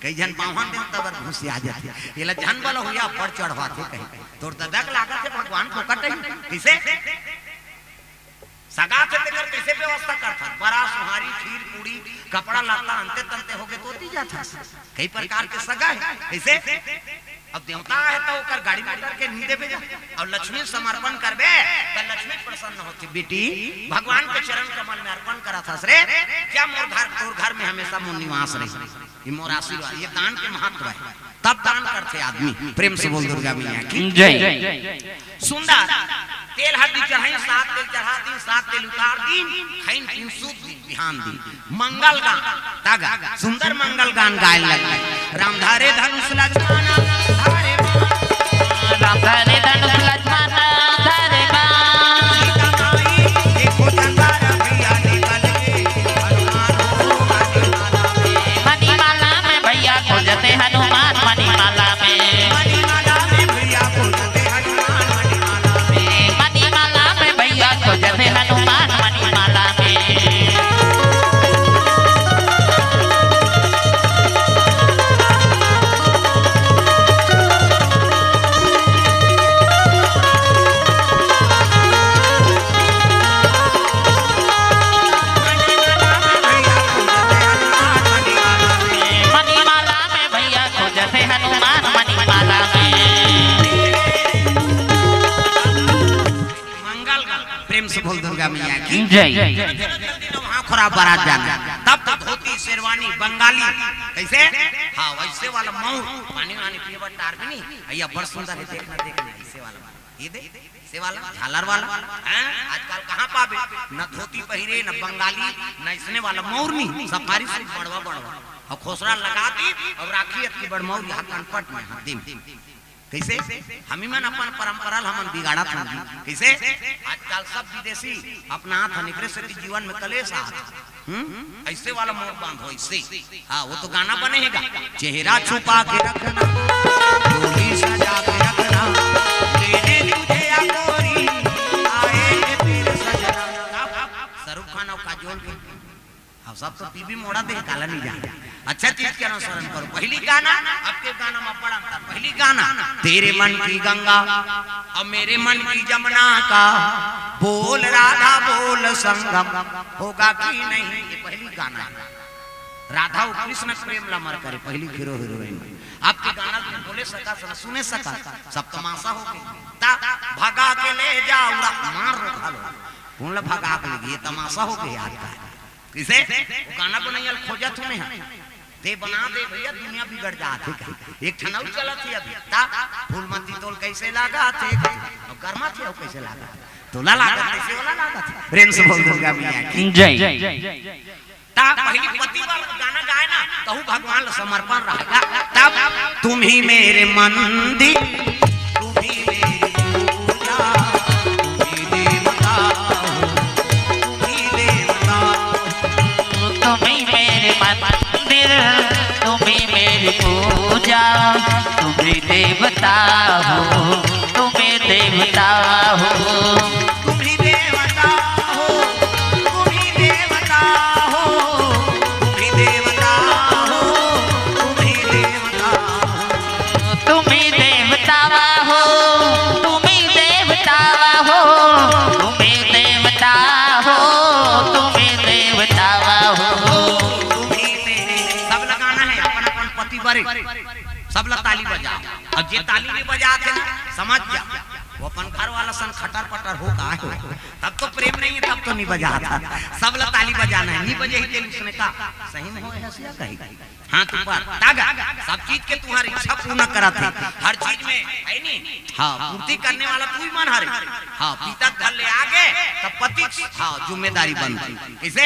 कई झन बाम्हन देवता बर घुसिया जाथे, एला झन बला हुआ पर चढ़वाथे कहीं। तोर ददा के लागत हे भगवान फोकट हे, कइसे? सगा थे तेकर कइसे व्यवस्था करथन? बरा, सुहारी, खीर, पूड़ी, कपड़ा लत्ता, अंते तंते होगे तो ओती जाथस। कई प्रकार के सगा हे। कइसे? अब देवता हे त ओकर गाड़ी में करके नहीं देबे जा। अउ लक्ष्मी समर्पण करबे त लक्ष्मी प्रसन्न होथे। बेटी, भगवान के चरण कमल में अर्पण करथस रे, जा मोर घर, तोर घर में हमेशा मोर निवास रहे। ये मोर आशीर्वाद, ये दान के महत्व हे। तब दान करथे आदमी। प्रेम से बोल दुर्गा मैया की जय। सुंदर। तेल हरदी चढ़ाइन, सात तेल चढ़ा दिन, सात तेल उतार दिन, खइन पिन सूत दिन, बिहान दिन। मंगल गान, तागा, सुंदर मंगल गान गाए लगे। राम धरे धनुष लक्ष्मण धरे बाण। राम धरे धनुष लक्ष्मण धरे बाण। सीता माई देखो चंदा रंगिया निकल के, हनुमान हो मणिमाला में। मणिमाला में भैया खोजते हनुमान मणिमाला में। मणिमाला में भैया खोजते हनुमान मणिमाला में। मणिमाला में भैया खोजते हनुमान मणिमाला में। मणिमाला में भैया खोजते हनुमान मणिमाला में। मंगल गान। प्रेम से बोल दुर्गा मैया की जय। जल्दी न वहां खोरा बरात जाना। तब तो धोती, शेरवानी, बंगाली, कइसे? हां, वइसे वाला मऊर, पानी वानी पिए बर टार भी नहीं। अइया बड़ सुंदर हे, देखना, देखना, अइसे वाला। ये दे, अइसे वाला, झालर वाला। हैं? आजकल कहां पाबे? न धोती पहिरे, न बंगाली, न अइसने वाला मऊर नहीं, सफारी सूट बड़वा बड़वा। अउ खोसरा लगा दी अउ राखी अतकी बड़ मउर यहाँ कनपट में हाथ दे में। कइसे? हमी मन अपन परंपरा ल हमन बिगाड़त हन जी। कइसे? आजकल सब विदेशी अपनात हन, एकरे सेती जीवन में कलेश आत हे। हम्म? अइसे वाला मउर बांधो, अइसे। हाँ, वो तो गाना बने हे गा। चेहरा छुपा के रखना, डोली सजा के रखना, लेने तुझे या गोरी, आएंगे फिर सजना। शाहरुख खान अउ काजोल के। अब सब तो टीवी मोड़ा दे, काला नहीं जाने। अच्छा चीज के अनुसरण करो। पहली गाना, अब के गाना में बड़ा अंतर। पहली गाना, तेरे मन की गंगा और मेरे मन की जमुना का बोल राधा बोल संगम होगा कि नहीं, ये पहली गाना है। राधा अउ कृष्ण प्रेम ला मर करे, पहली हीरो हीरोइन। अब के गाना तुम बोले सका, सुने सका, सब तमाशा हो गए। ता भगा के ले जाओ, उड़ा मार रो घालो। कौन ला भगा के ले गए? तमाशा हो गए आज का। कइसे? वो गाना बनइया ल खोजत हूँ मैं, ते बना दे भैया, दुनिया बिगड़ जात हे कहीं। एक ठन अउ चलत हे अभी, ता फूलमती तोल कइसे लागत हे, अउ गरमा थे, अउ कइसे लागत हे, तोला लागत हे, कइसे वाला लागत हे। प्रेम से बोल दुर्गा मैया की जय। ता पहली पति वाला गाना गाए ना, तहू भगवान ला समर्पण रहेगा। तब तुम ही मेरे मंदिर, तुम ही मेरी पूजा, तुम ही देवता हो, तुम ही देवता हो। तुम ही मेरे मंदिर, तुम ही मेरी पूजा, तुम ही देवता हो, तुम ही देवता हो। तुम ही देवता हो, तुम ही देवता हो, तुम ही देवता हो, तुम ही देवता हो। तुम ही देवता हो, तुम ही देवता हो, तुम ही देवता हो, तुम ही देवता हो। तुम ही मेरे, सब लगाना है अपन अपन पति बरे, सब ला ताली बजाओ। अब जे ताली नहीं बजात हे ना, समझ जा, वो अपन घर वाला सन खटर पटर हो गे हे। तब तो प्रेम नहीं है, तब तो नहीं बजात हे। सब ला ताली बजाना है, नहीं बजे ही तेल उसने का सही में हो हसिया कही। हाथ ऊपर, तागा, सब चीज के तुम्हारी इच्छा पूर्ण करत हे, हर चीज में, है नी? हाँ, पूर्ति करने वाला तू ही मन हरे। हाँ, पीता घर ले आगे, तब पति, हाँ, जिम्मेदारी बनथे। कइसे?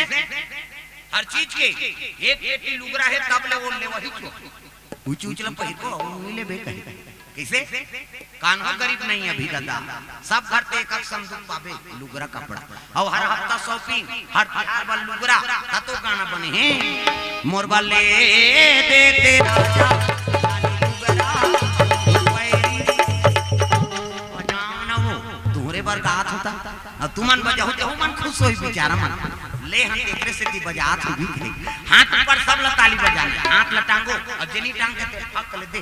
हर चीज के एक पेटी लुगरा हे, तब ले ओढ़ ले, वही चो। ऊंच ऊंच ला पहिर को, अउ मिले बे कहीं। कइसे? कान्हा गरीब नहीं अभी दादा, सब घर ते एक एक संदूक पाबे, लुगरा कपड़ा। अउ हर हफ्ता shopping, हर त्योहार बर लुगरा, ता तो गाना बने हे। मोर बर ले दे ते राजा, लुगरा, पैरी। बजाओ ना वो, तुम्हरे बर गात होता। अब तुमन बजाओ, तो मन खुश होई बेचारा मन। ले हम एकरे सेती बजात हूँ भी थे। हाथ ऊपर सब ला ताली बजाना, हाथ ला टांगो, अब जे नी टांगे ते फक ले दे।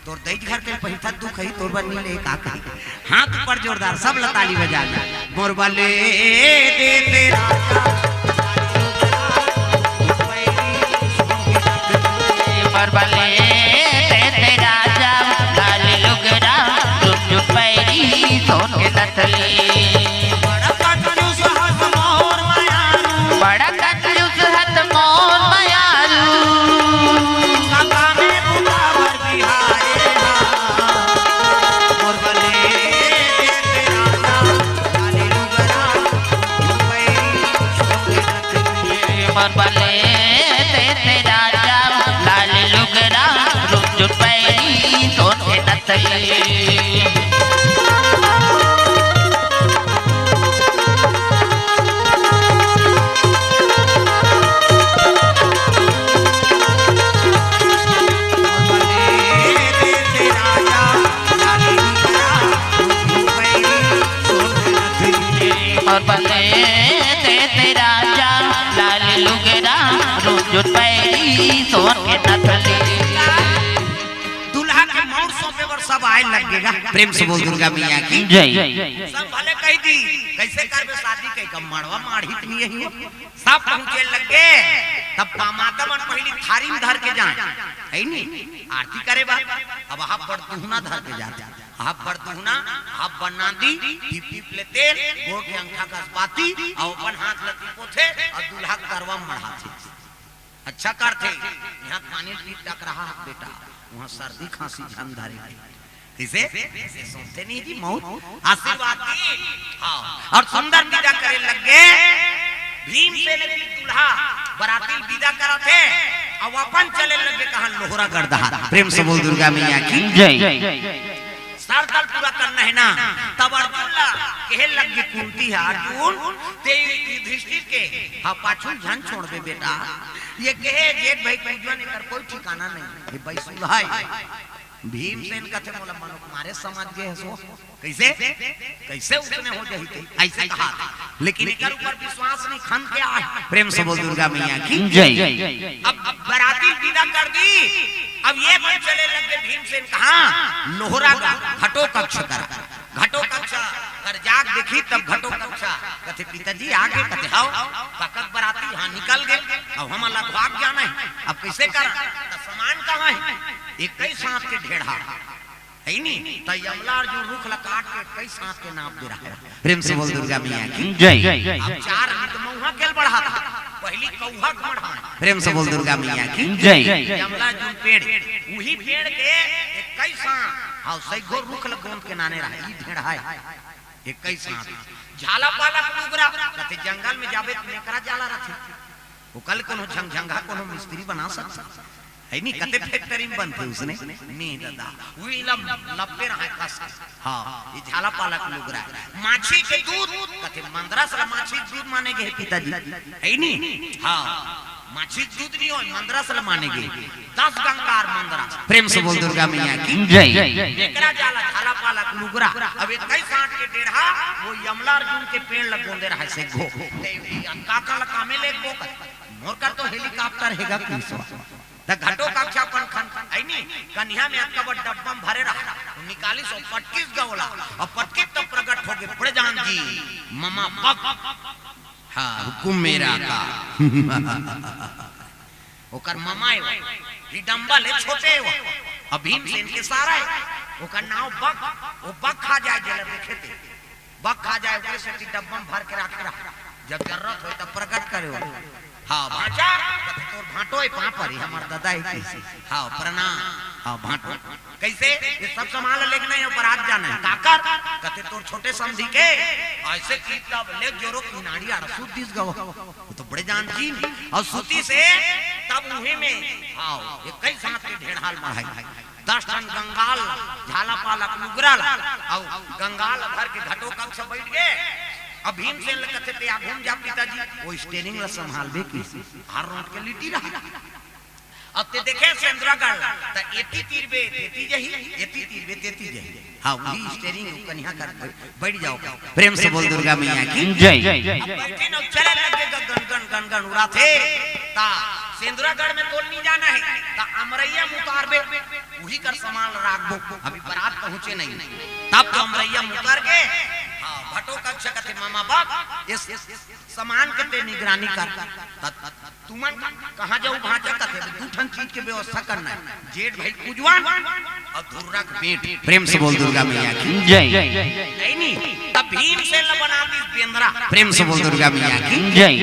तोर दई घर के पहिथा दुख है, तोर बर नी ले का कही। हाथ ऊपर जोरदार, सब ला ताली बजाना। मोर बर ले दे ते राजा। मोर बर ले दे ते राजा, लाल लुगरा, रुक पैरी, सोन के नथली। बड़ा कंजूस हस मोर मयारू। बड़ा कंजूस हस मोर मयारू। काका में बुलावर बिहारे हा। मोर बले दे ते राजा, लाल लुगरा, रुक पैरी, सोन के नथली। मोर बले दे ते राजा, लाल लुगरा, रुक पैरी, सोन के नथली। मोर बले दे ते राजा, लाल लुगरा, रुंझुन पैरी, सोन के नथली। दूल्हा के मउर सौंपे बर सब आए लग गे गा। प्रेम से बोल दुर्गा मैया की जय। सब भले कहि दी, कइसे करबे शादी, कहि के मड़वा माढ़ी त नइ हे। सब पहुंचे लग गे, तब दामाद मन पहिली थारी में धर के जाए, है नी? आरती करे बर। अब हाफ बड़ दुहना धर के जाथे, हाफ बड़ दुहना, हाफ बड़ नांदी, टीप टीप ले तेल, गोड़ के अंगठा कस बाती, अउ अपन हाथ ल टीपोथे, अउ दूल्हा के गरवा में मढ़ाथे। अच्छा करथे, इहां पानी पी टकराहा बेटा, उहां सर्दी खांसी झन धरे। कइसे? कइसे सोचथे नहीं जी मउर? आशीर्वाद दी। हाँ। अउ सुंदर विदा करे लग गे। भीमसेन भी दूल्हा बराती विदा करत हे। अब अपन चले लगे कहाँ लोहरागढ़ डहार। प्रेम से बोल दुर्गा मैया की जय। सरदल पूरा करना है ना, तब अर्जुन ला कहे लगे कुंती है, "अर्जुन, ते युधिष्ठिर के हा पाछू झन छोड़बे बेटा।" ये कहे जेठ भाई कुंजवन एकर कोई ठिकाना नहीं, ये बैसुल है। भीमसेन कथे, "मोला मनुख मारे समझ गे हसो।" कैसे? कैसे उसने हो जाही ते? ऐसे कहा था। लेकिन एकर ऊपर विश्वास नहीं, खन के आए। प्रेम से बोल दुर्गा मैया की जय। अब बराती विदा कर दी, अब ये मन चले लगे भीमसेन कहाँ? लोहरागढ़, घटोत्कच करा। घटोत्कच अगर जाग देखी तब घटोत्कच कथे, "पिताजी आ गे?" कथे, "हव।" "कका के बराती?" "हाँ, निकल गे।" "अब हमला भाग जाना है, अब कैसे करा?" "त सामान कहाँ है?" "इक्कीस हाथ के ढेढ़ा।" है नी? त यमला अर्जुन रुख ला काट के इक्कीस हाथ के नाप दे रहा है। प्रेम से बोल दुर्गा मैया की जय। अब चार मिनट मऊहा केल बढ़ा था, पहली कौहा के मढ़ा है। प्रेम से बोल दुर्गा मैया की जय। यमला अर्जुन पेड़, वही पेड़ के इक्कीस हाथ, हाँ, सैगो रुख ला गोंद के नाने रहा, ई ढेढ़ा है। इक्कीस हाथ। झाला पाला के लुगरा, कथे जंगल में जाबे त मेकरा जाला रथे। ओकर कोनो झंगझंगा कोनो मिस्त्री बना सकता है नी, कते फैक्ट्री में बनथे उसने। नहीं दादा, वही लब-, लपेर है कस के। हाँ, ये झाला पाला के लुगरा है। माछी के दूध, कथे मंदरस ला माछी के दूध माने गे हे पिताजी, है नी? हाँ, माछी के दूध नहीं हो, मंदरस ला माने गे। दस गंगार मंदरस। प्रेम से बोल दुर्गा मैया की जय। एकरा जाला झाला पाला के लुगरा। अब इक्कीस हाथ के ढेढ़ा, वो यमला अर्जुन के पेड़ ला गोंदे रहा है सैगो। ते काका ला कामे लेगबो कर। मोर कर तो हेलीकॉप्टर हेगा कुछ। त घटोत्कच अपन खन, है नी, कनिहा में अतका बड़ डब्बा में भरे रहा, निकालिस अउ पटकिस गा ओला, अउ पटकिस त प्रगट होगे, बड़े जान जी, ममा बक। हाँ, हुकुम मेरा का। ओकर ममा हे वो, हिडिम्बा ले छोटे हे वो, अउ भीमसेन के सारा हे, ओकर नाव बक, वो बक खा जाए जेला देखे ते। बक खा जाए, ओकरे सेती डब्बा में भर के राखे रहा। जब जरूरत होय, तब प्रकट करे हो। हाँ, भांचा, कथे तोर भांटो हे, पांव परी, हमर ददा हे किसी। हाँ, प्रणाम। हाँ, भांटो। कैसे? ये सब सामान लेके नहीं, बारात जाना है। काकर? कथे तोर छोटे समधी के, ऐसे की तब ले जोरो किनारी आड़ सूत दिस गो। वो तो बड़े जान जी। अउ सूती से तब उही में, हाँ, ये कई साथ के ढेढ़ाल मढ़ाई। दस ठन गंगाल, झाला पाला के लुगरा ला, अउ गंगाल धर के घटोत्कच बइठ गे। अब भीमसेन ल कथे, "ते आघू म जा पिताजी, वो स्टीयरिंग ल संभालबे," कहिस। हर रोट के लिटी रहा। अब ते देखे सेंदुरागढ़ ला, त एती तीरबे तेती जही, एती तीरबे तेती जही। हाँ, वही स्टीयरिंग कनिहा कर बइठ जाव। प्रेम से बोल दुर्गा मैया की जय। अब बइठे न चले लगे गन गन गन गन उड़ाथे। त सेंदुरागढ़ में तोल नहीं जाना है, त अमरैया म उतारबे। उही कर सामान राखबो, अभी बारात पहुंचे नहीं। तब तो अमरैया म उतर गे। हाँ, घटोत्कच कथे, "ममा बक, ये सामान के ते निगरानी कर।" त तुमन कहाँ जाहू भांचा? कथे, "दू ठन चीज के व्यवस्था करना है, जेठ भाई कुंजवन अउ धुर्रा के बेंट।" प्रेम से बोल दुर्गा मैया की जय। नहीं, नहीं, तब भीमसेन ल बना दिस बेंदरा। प्रेम से बोल दुर्गा मैया की जय।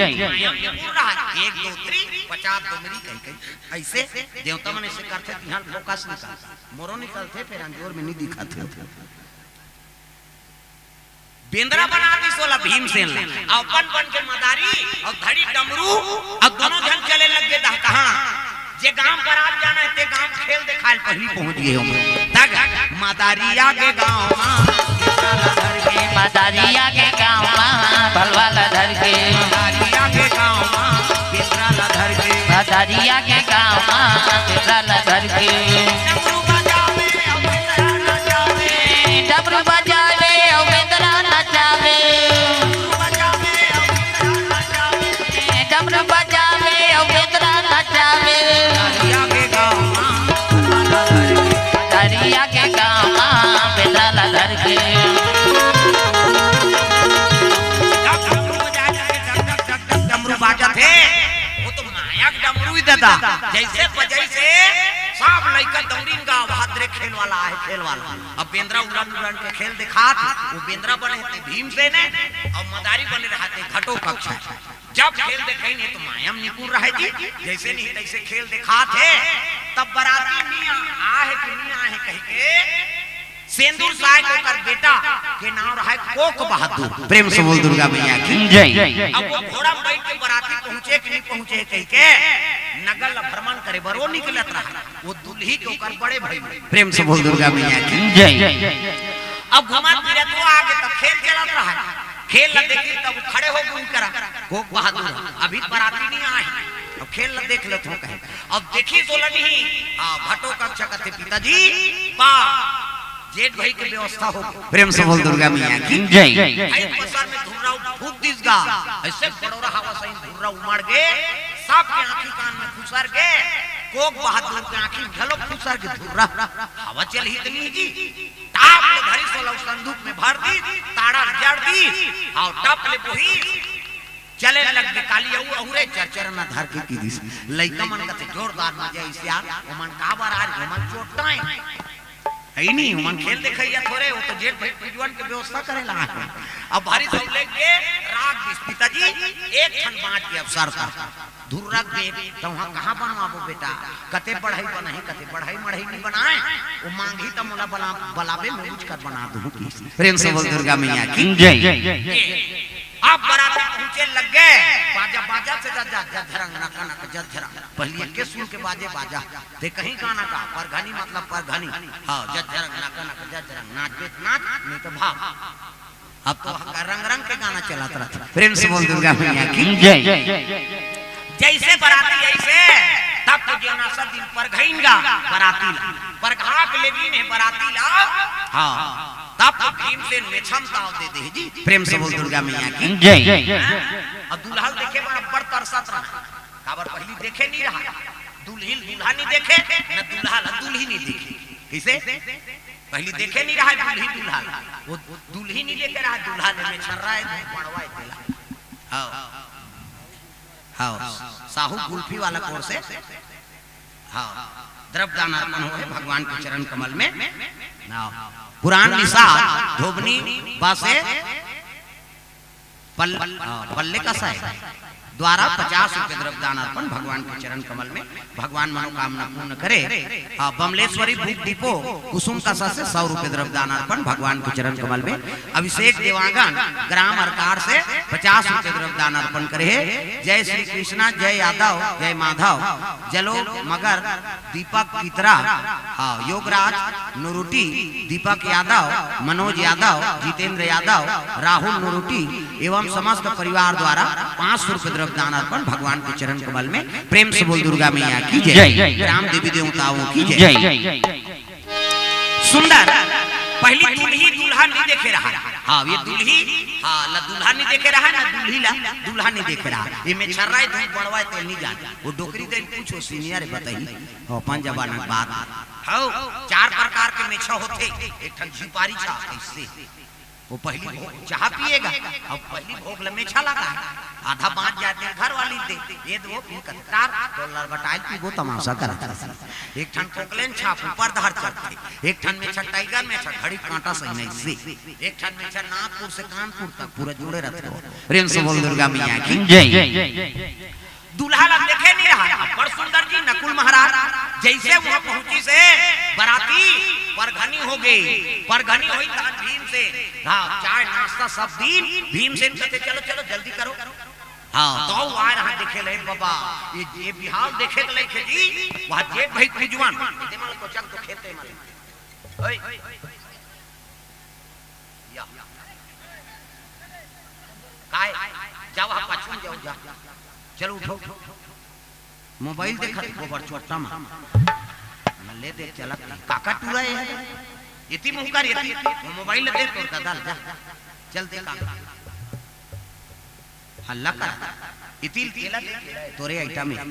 एक दो तीन, पचास दो मेरी कही कही। ऐसे देवता मन ऐसे करथे, तिहां फोकस निकलथे, मोरो निकलथे, फेर अंजोर में नहीं दिखथे। बेंदरा बना दिस ओला भीमसेन ला, अपन बन के मदारी अउ धड़ी डमरू, अउ दोनों झन चले लग गे दहकहा। जे गांव बारात जाना है, ते गांव खेल देखाय ल पहिली पहुंच गे हो। तक मदारिया के गांव मा, मदारिया के गांव मा, भलवा ला धर के। मदारिया के गांव मा, बेंदरा ला धर के। मदारिया के गांव मा, बेंदरा ला धर के। डमरू बजावे अउ बेंदरा नचावे। डमरू बजावे अउ बेंदरा नचावे। डमरू बजावे अउ बेंदरा नचावे। मदारिया के गांव मा, मदारिया के गांव मा, बेंदरा ला धर के। डमरू बजाए जाथे, डक, डक, डक, डक, डमरू बाजत हे। वो तो माया के डमरू ही दादा। जैसे बजइस हे, सब लइका दौड़िन गा, "भद्रे खेल वाला आहे, खेल वाला।" अब बेंदरा उड़न उड़न के खेल देखात हे, वो बेंदरा बने हे ते भीमसेन हे, अउ मदारी बने रहा ते घटोत्कच। जब खेल देखाइन हे तो माया म निपुण रहे जी, जैसे नहीं तैसे खेल देखात हे, तब बराती मियाँ आहे कि नहीं आहे कहिके सेंदुर साय के ओकर बेटा के नाम रहय कोक बहादुर। प्रेम से बोल दुर्गा मैया की। जय। अब वो घोड़ा में बैठ के बराती पहुंचे कि नहीं पहुंचे कहि के नगर ला भ्रमण करे बर वो निकलत रहय। वो दुल्ही के ओकर बड़े भाई। प्रेम से बोल दुर्गा मैया की। जय। अब घुमा फिरत वो आगे तब खेल चलत रहय। खेल ला देखी तब खड़े हो गुन करा। कोक बहादुर अभी बराती नहीं आए। अब खेल ला देख लेत हो कहे। अब देखी सोलनी। हाँ, भटो कक्षा कथे पिताजी। पा जेठ भाई के व्यवस्था हो। प्रेम से बोल दुर्गा मैया की। जय। भाई पसर में धुर्रा फूंक दिस गा। ऐसे बड़ोरा हवा सही धुर्रा उमड़ गे। सबके आंखी कान में खुसर गे। कोक बहादुर के आंखी में घलो खुसर गे धुर्रा। हवा चल ही इतनी जी। टाप ले धरी सोला संदूक में भर दी। ताड़ा जड़ दी। और टप ले बोही। चले लग गे काली अऊ अहुरे चरचर न धर के की दिस। लइका मन कथे जोरदार मजा इस यार। ओमन काबर आ रे, ओमन चोट्टा है। है नहीं, ओमन खेल देखैया थोरे, वो तो जेठ भाई कुजुवन के व्यवस्था करे ला है। अब भारी सब लेके राग दिस पिताजी। एक ठन बांट के अवसर था। धुर्रा दे, तो वहाँ कहाँ बनवाबो बेटा? कते बढ़ई बनाही, कते बढ़ई मढ़ई नहीं बनाए। वो मांगी तो मोला बला-, बलाबे में उचकर बना दूँ की। प्रेम से बोल दुर्गा मैया की। जय। अब बराती पहुंचे लग गे। बाजा, बाजा से जा, जा, जा, झरंग, नक, नक, जा, झरंग। पहली एक के सुन के बाजे बाजा। ते कहीं गाना का, परघनी मतलब परघनी। हाँ, जा, झरंग, नक, नक, जा, झरंग, नाच, नाच, नाच, नहीं तो भाग। अब तो हका रंग रंग के गाना चलत रहत। प्रेम से बोल दुर्गा मैया की। जय। जैसे बराती ऐसे, तब तो जेवना सब दिन परघइन गा बराती ला। परघा के लेगिन हे बराती ला। हाँ। तब तो भीमसेन मेछम ताव दे दे जी। प्रेम से बोल दुर्गा मैया की। जय। अब दुल्हा ल देखे बर अब्बड़ तरसत रहा। काबर पहली देखे नहीं रहा। दुल्ही ल दुल्हा नहीं देखे, न दुल्हा ल दुल्ही नहीं देखे। कैसे? पहली देखे नहीं रहा दुल्ही दुल्हा ल। वो दुल्ही नहीं देखे रहा, दुल्हा ले में छर्रा है, पड़वा है तेला। हाँ। हाँ। साहू गुल्फी वाला कोर से। हाँ। द्रव्य दान अर्पण हो है भगवान के चरण कमल में। हाँ। पुरान निषाद धोबनी बासे पल-, हाँ, पल्ले का साय द्वारा पचास रुपए द्रव्य दान अर्पण भगवान के चरण कमल में। भगवान मनोकामना पूर्ण करे। हाँ, बमलेश्वरी बुक डिपो कुसुम का सा से सौ रुपए द्रव्य दान अर्पण भगवान के चरण कमल में। अभिषेक देवांगन ग्राम अरकार से पचास रुपए द्रव्य दान अर्पण करे हे। जय श्री कृष्णा, जय यादव, जय माधव, जलो मगर दीपक पितरा, हाँ, योगराज नोरोटी, दीपक यादव, मनोज यादव, जितेंद्र यादव, राहुल नोरोटी एवं समस्त परिवार द्वारा पाँच सौ रुपए द्रव्य दान अर्पण भगवान के चरण कमल में। प्रेम से बोल दुर्गा मैया की जय। जय। ग्राम देवी देवताओं की जय। जय। सुंदर, पहली दुल्ही दुल्हा नहीं देखे रहा। हाँ, ये दुल्ही, हाँ, ला दुल्हा नहीं देखे रहा, ना दुल्ही ला दुल्हा नहीं देखे रहा। ये में छर्रा है, धूप बढ़वा है, तेल नहीं जान। वो डोकरी दे पूछो, सीनियर बताई। हो, अपन जमाना के बात। हो, चार प्रकार के मेछा होथे। एक ठन झिपारी छा, ऐसे। वो पहली भो-, चाह पिएगा, अब पहली भोग ल मेछा लगा है। आधा बांच जाते हैं घर वाली दे, ये दो पी कत्तार, तो लरबटाइल पीबो तमाशा करत। एक ठन कोकलेन छाप ऊपर धार चढ़ते, एक ठन मेछा टाइगर मेछा घड़ी कांटा सही नहीं से, एक ठन मेछा नागपुर से कानपुर तक पूरा जुड़े रहते हो। प्रेम से बोल दुर्गा मैया की जय। दूल्हा ला देखे नहीं रहा, बड़ सुंदर जी नकुल महाराज जैसे वहां पहुंची से बराती परघनी हो गई। परघनी हुई तहन भीम से, हाँ, चाय नाश्ता सब दिन। भीमसेन कहते, "चलो, चलो, जल्दी करो।" हाँ, तो वो आए रहा देखे ले बाबा, ये, ये बिहाव देखे के लइके जी, वहाँ जेठ भाई कुजवन, ये दे माल को चल तो खेते माल। ओए। या। काय? जाओ, आप पाछू में जाओ, जा। चलो, उठो। मोबाइल देखत गोबर चोट्टा मा। न ले दे, चलत नहीं। काका टूरा ये है। इति मुंह कर, इति। वो मोबाइल दे तो दादा, जा। चल दे काका। हल्ला कर। इति तेला दे, तोरे आइटम है।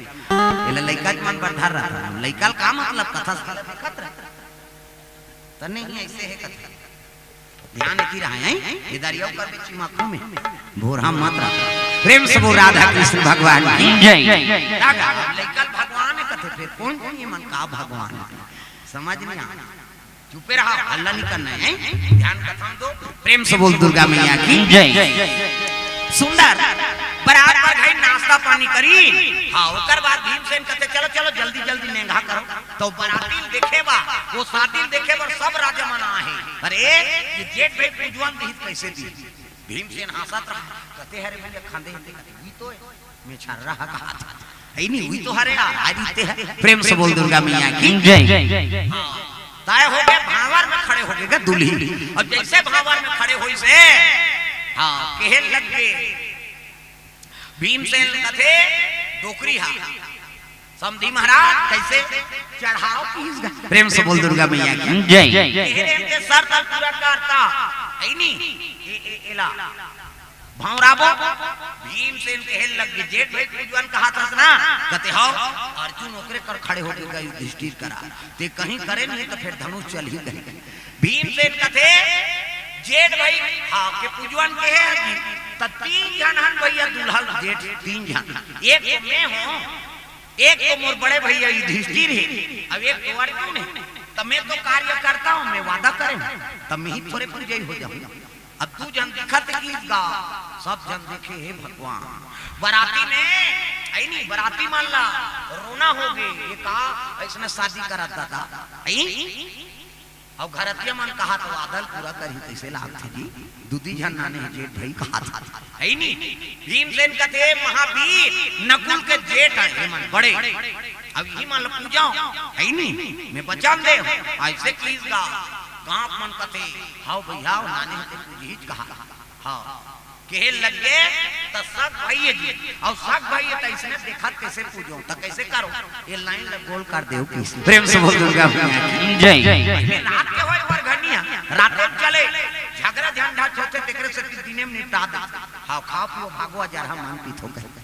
एला लइका के मन बर धर रहा था। लइका का मतलब कथा से देखत रहा। तने ही ऐसे है कथा। ध्यान की रहा है, ये दरिया ऊपर में चिमाकू में। भोरा मत रहा। प्रेम से बोल राधा कृष्ण भगवान की जय। का गा? लइका ल भगवान कथे, फिर कौन कौन ये मन का भगवान? समझ नहीं आ। चुपे रहा, हल्ला नहीं करना है। ध्यान कथम दो। प्रेम से बोल दुर्गा मैया की जय। सुंदर। बरात पर भाई नाश्ता पानी करी। हाँ, ओकर बाद भीमसेन कहते, "चलो, चलो, जल्दी, जल्दी नेंगा करो।" तो बराती ल देखे बा, वो शादी ल देखे बर सब राजा मन आहे। अरे, ये जेठ भाई पूजवन दिहिस, कैसे दी? भीमसेन हाँसत रहा, कथे, "हरे भैया, खांदे हते।" कथे, "उही तो हे, मैं छर्रा हा कहा था।" है नहीं, उही तो हरे, आ, आ जीते हैं। प्रेम से बोल दुर्गा मैया की। जय। हाँ, तय हो गए, भांवर में खड़े हो गए दुल्ही। अब जैसे भांवर में खड़े होइस हे, हाँ, कहे लग गए, भीमसेन कथे, "डोकरी हा।" समधी महाराज, कैसे चढ़ाव किहिस गा? प्रेम से बोल दुर्गा मैया की। जय। एहरे के शर्त पूरा करता, है नी? ए, ए, एला। भौंराबो, भीमसेन कहे लग गे, "जेठ भाई पूजवन कहात हस ना?" कथे, "हव।" अर्जुन ओकरे कर खड़े हो गे, युधिष्ठिर करा। ते कहीं करे नहीं तो फिर धनुष चलही कहीं। भीमसेन कथे, "जेठ भाई, हाँ, के पूजवन कहे हस जी?" त तीन झन हन भैया दुल्हा जेठ, तीन झन। एक तो मैं हों, एक तो मोर बड़े भैया युधिष्ठिर हे, अब एक तो अर्जुन हे। त मैं तो कार्यकर्ता हों, मैं वादा करे हों, त मैं ही थोरे पूजई हो जाहूं। अब दू झन दिखत हे किहिस गा, सब झन देखे, "हे भगवान।" बराती में, ऐ नी, बराती मन ला रोना हो गे, "ये का अइसने शादी करत दादा?" ऐ? अउ घरतिया मन कहात, "वादा ल पूरा करही, कइसे लागथे जी? दू दी झन नाने हे जेठ भाई," कहात हे, है नी? भीमसेन कथे, "महावीर, नकुल के जेठ हे, ये मन बड़े, अब इही मन ल पूजव, है नी? मैं वचन दे हों।" अइसे किहिस गा, गांव मन कथे, "हव भैया, हव, नाने हे ते पूजही," कहा, हव। कहे लग गे, "त सग भाई हे जी, अउ सग भाई हे त अइसने देखत कइसे पूजव, त कइसे करव?" ये लाइन ल गोल कर देव किहिस। प्रेम से बोल दुर्गा मैया की। जय। पहले रात के होय बर घनिया, रात में चले, झगरा झंझट होथे, तेकरे सेती दिने में निपटा दे। हव, खाव पियो, भागो, जरहा मन पीथो कहे।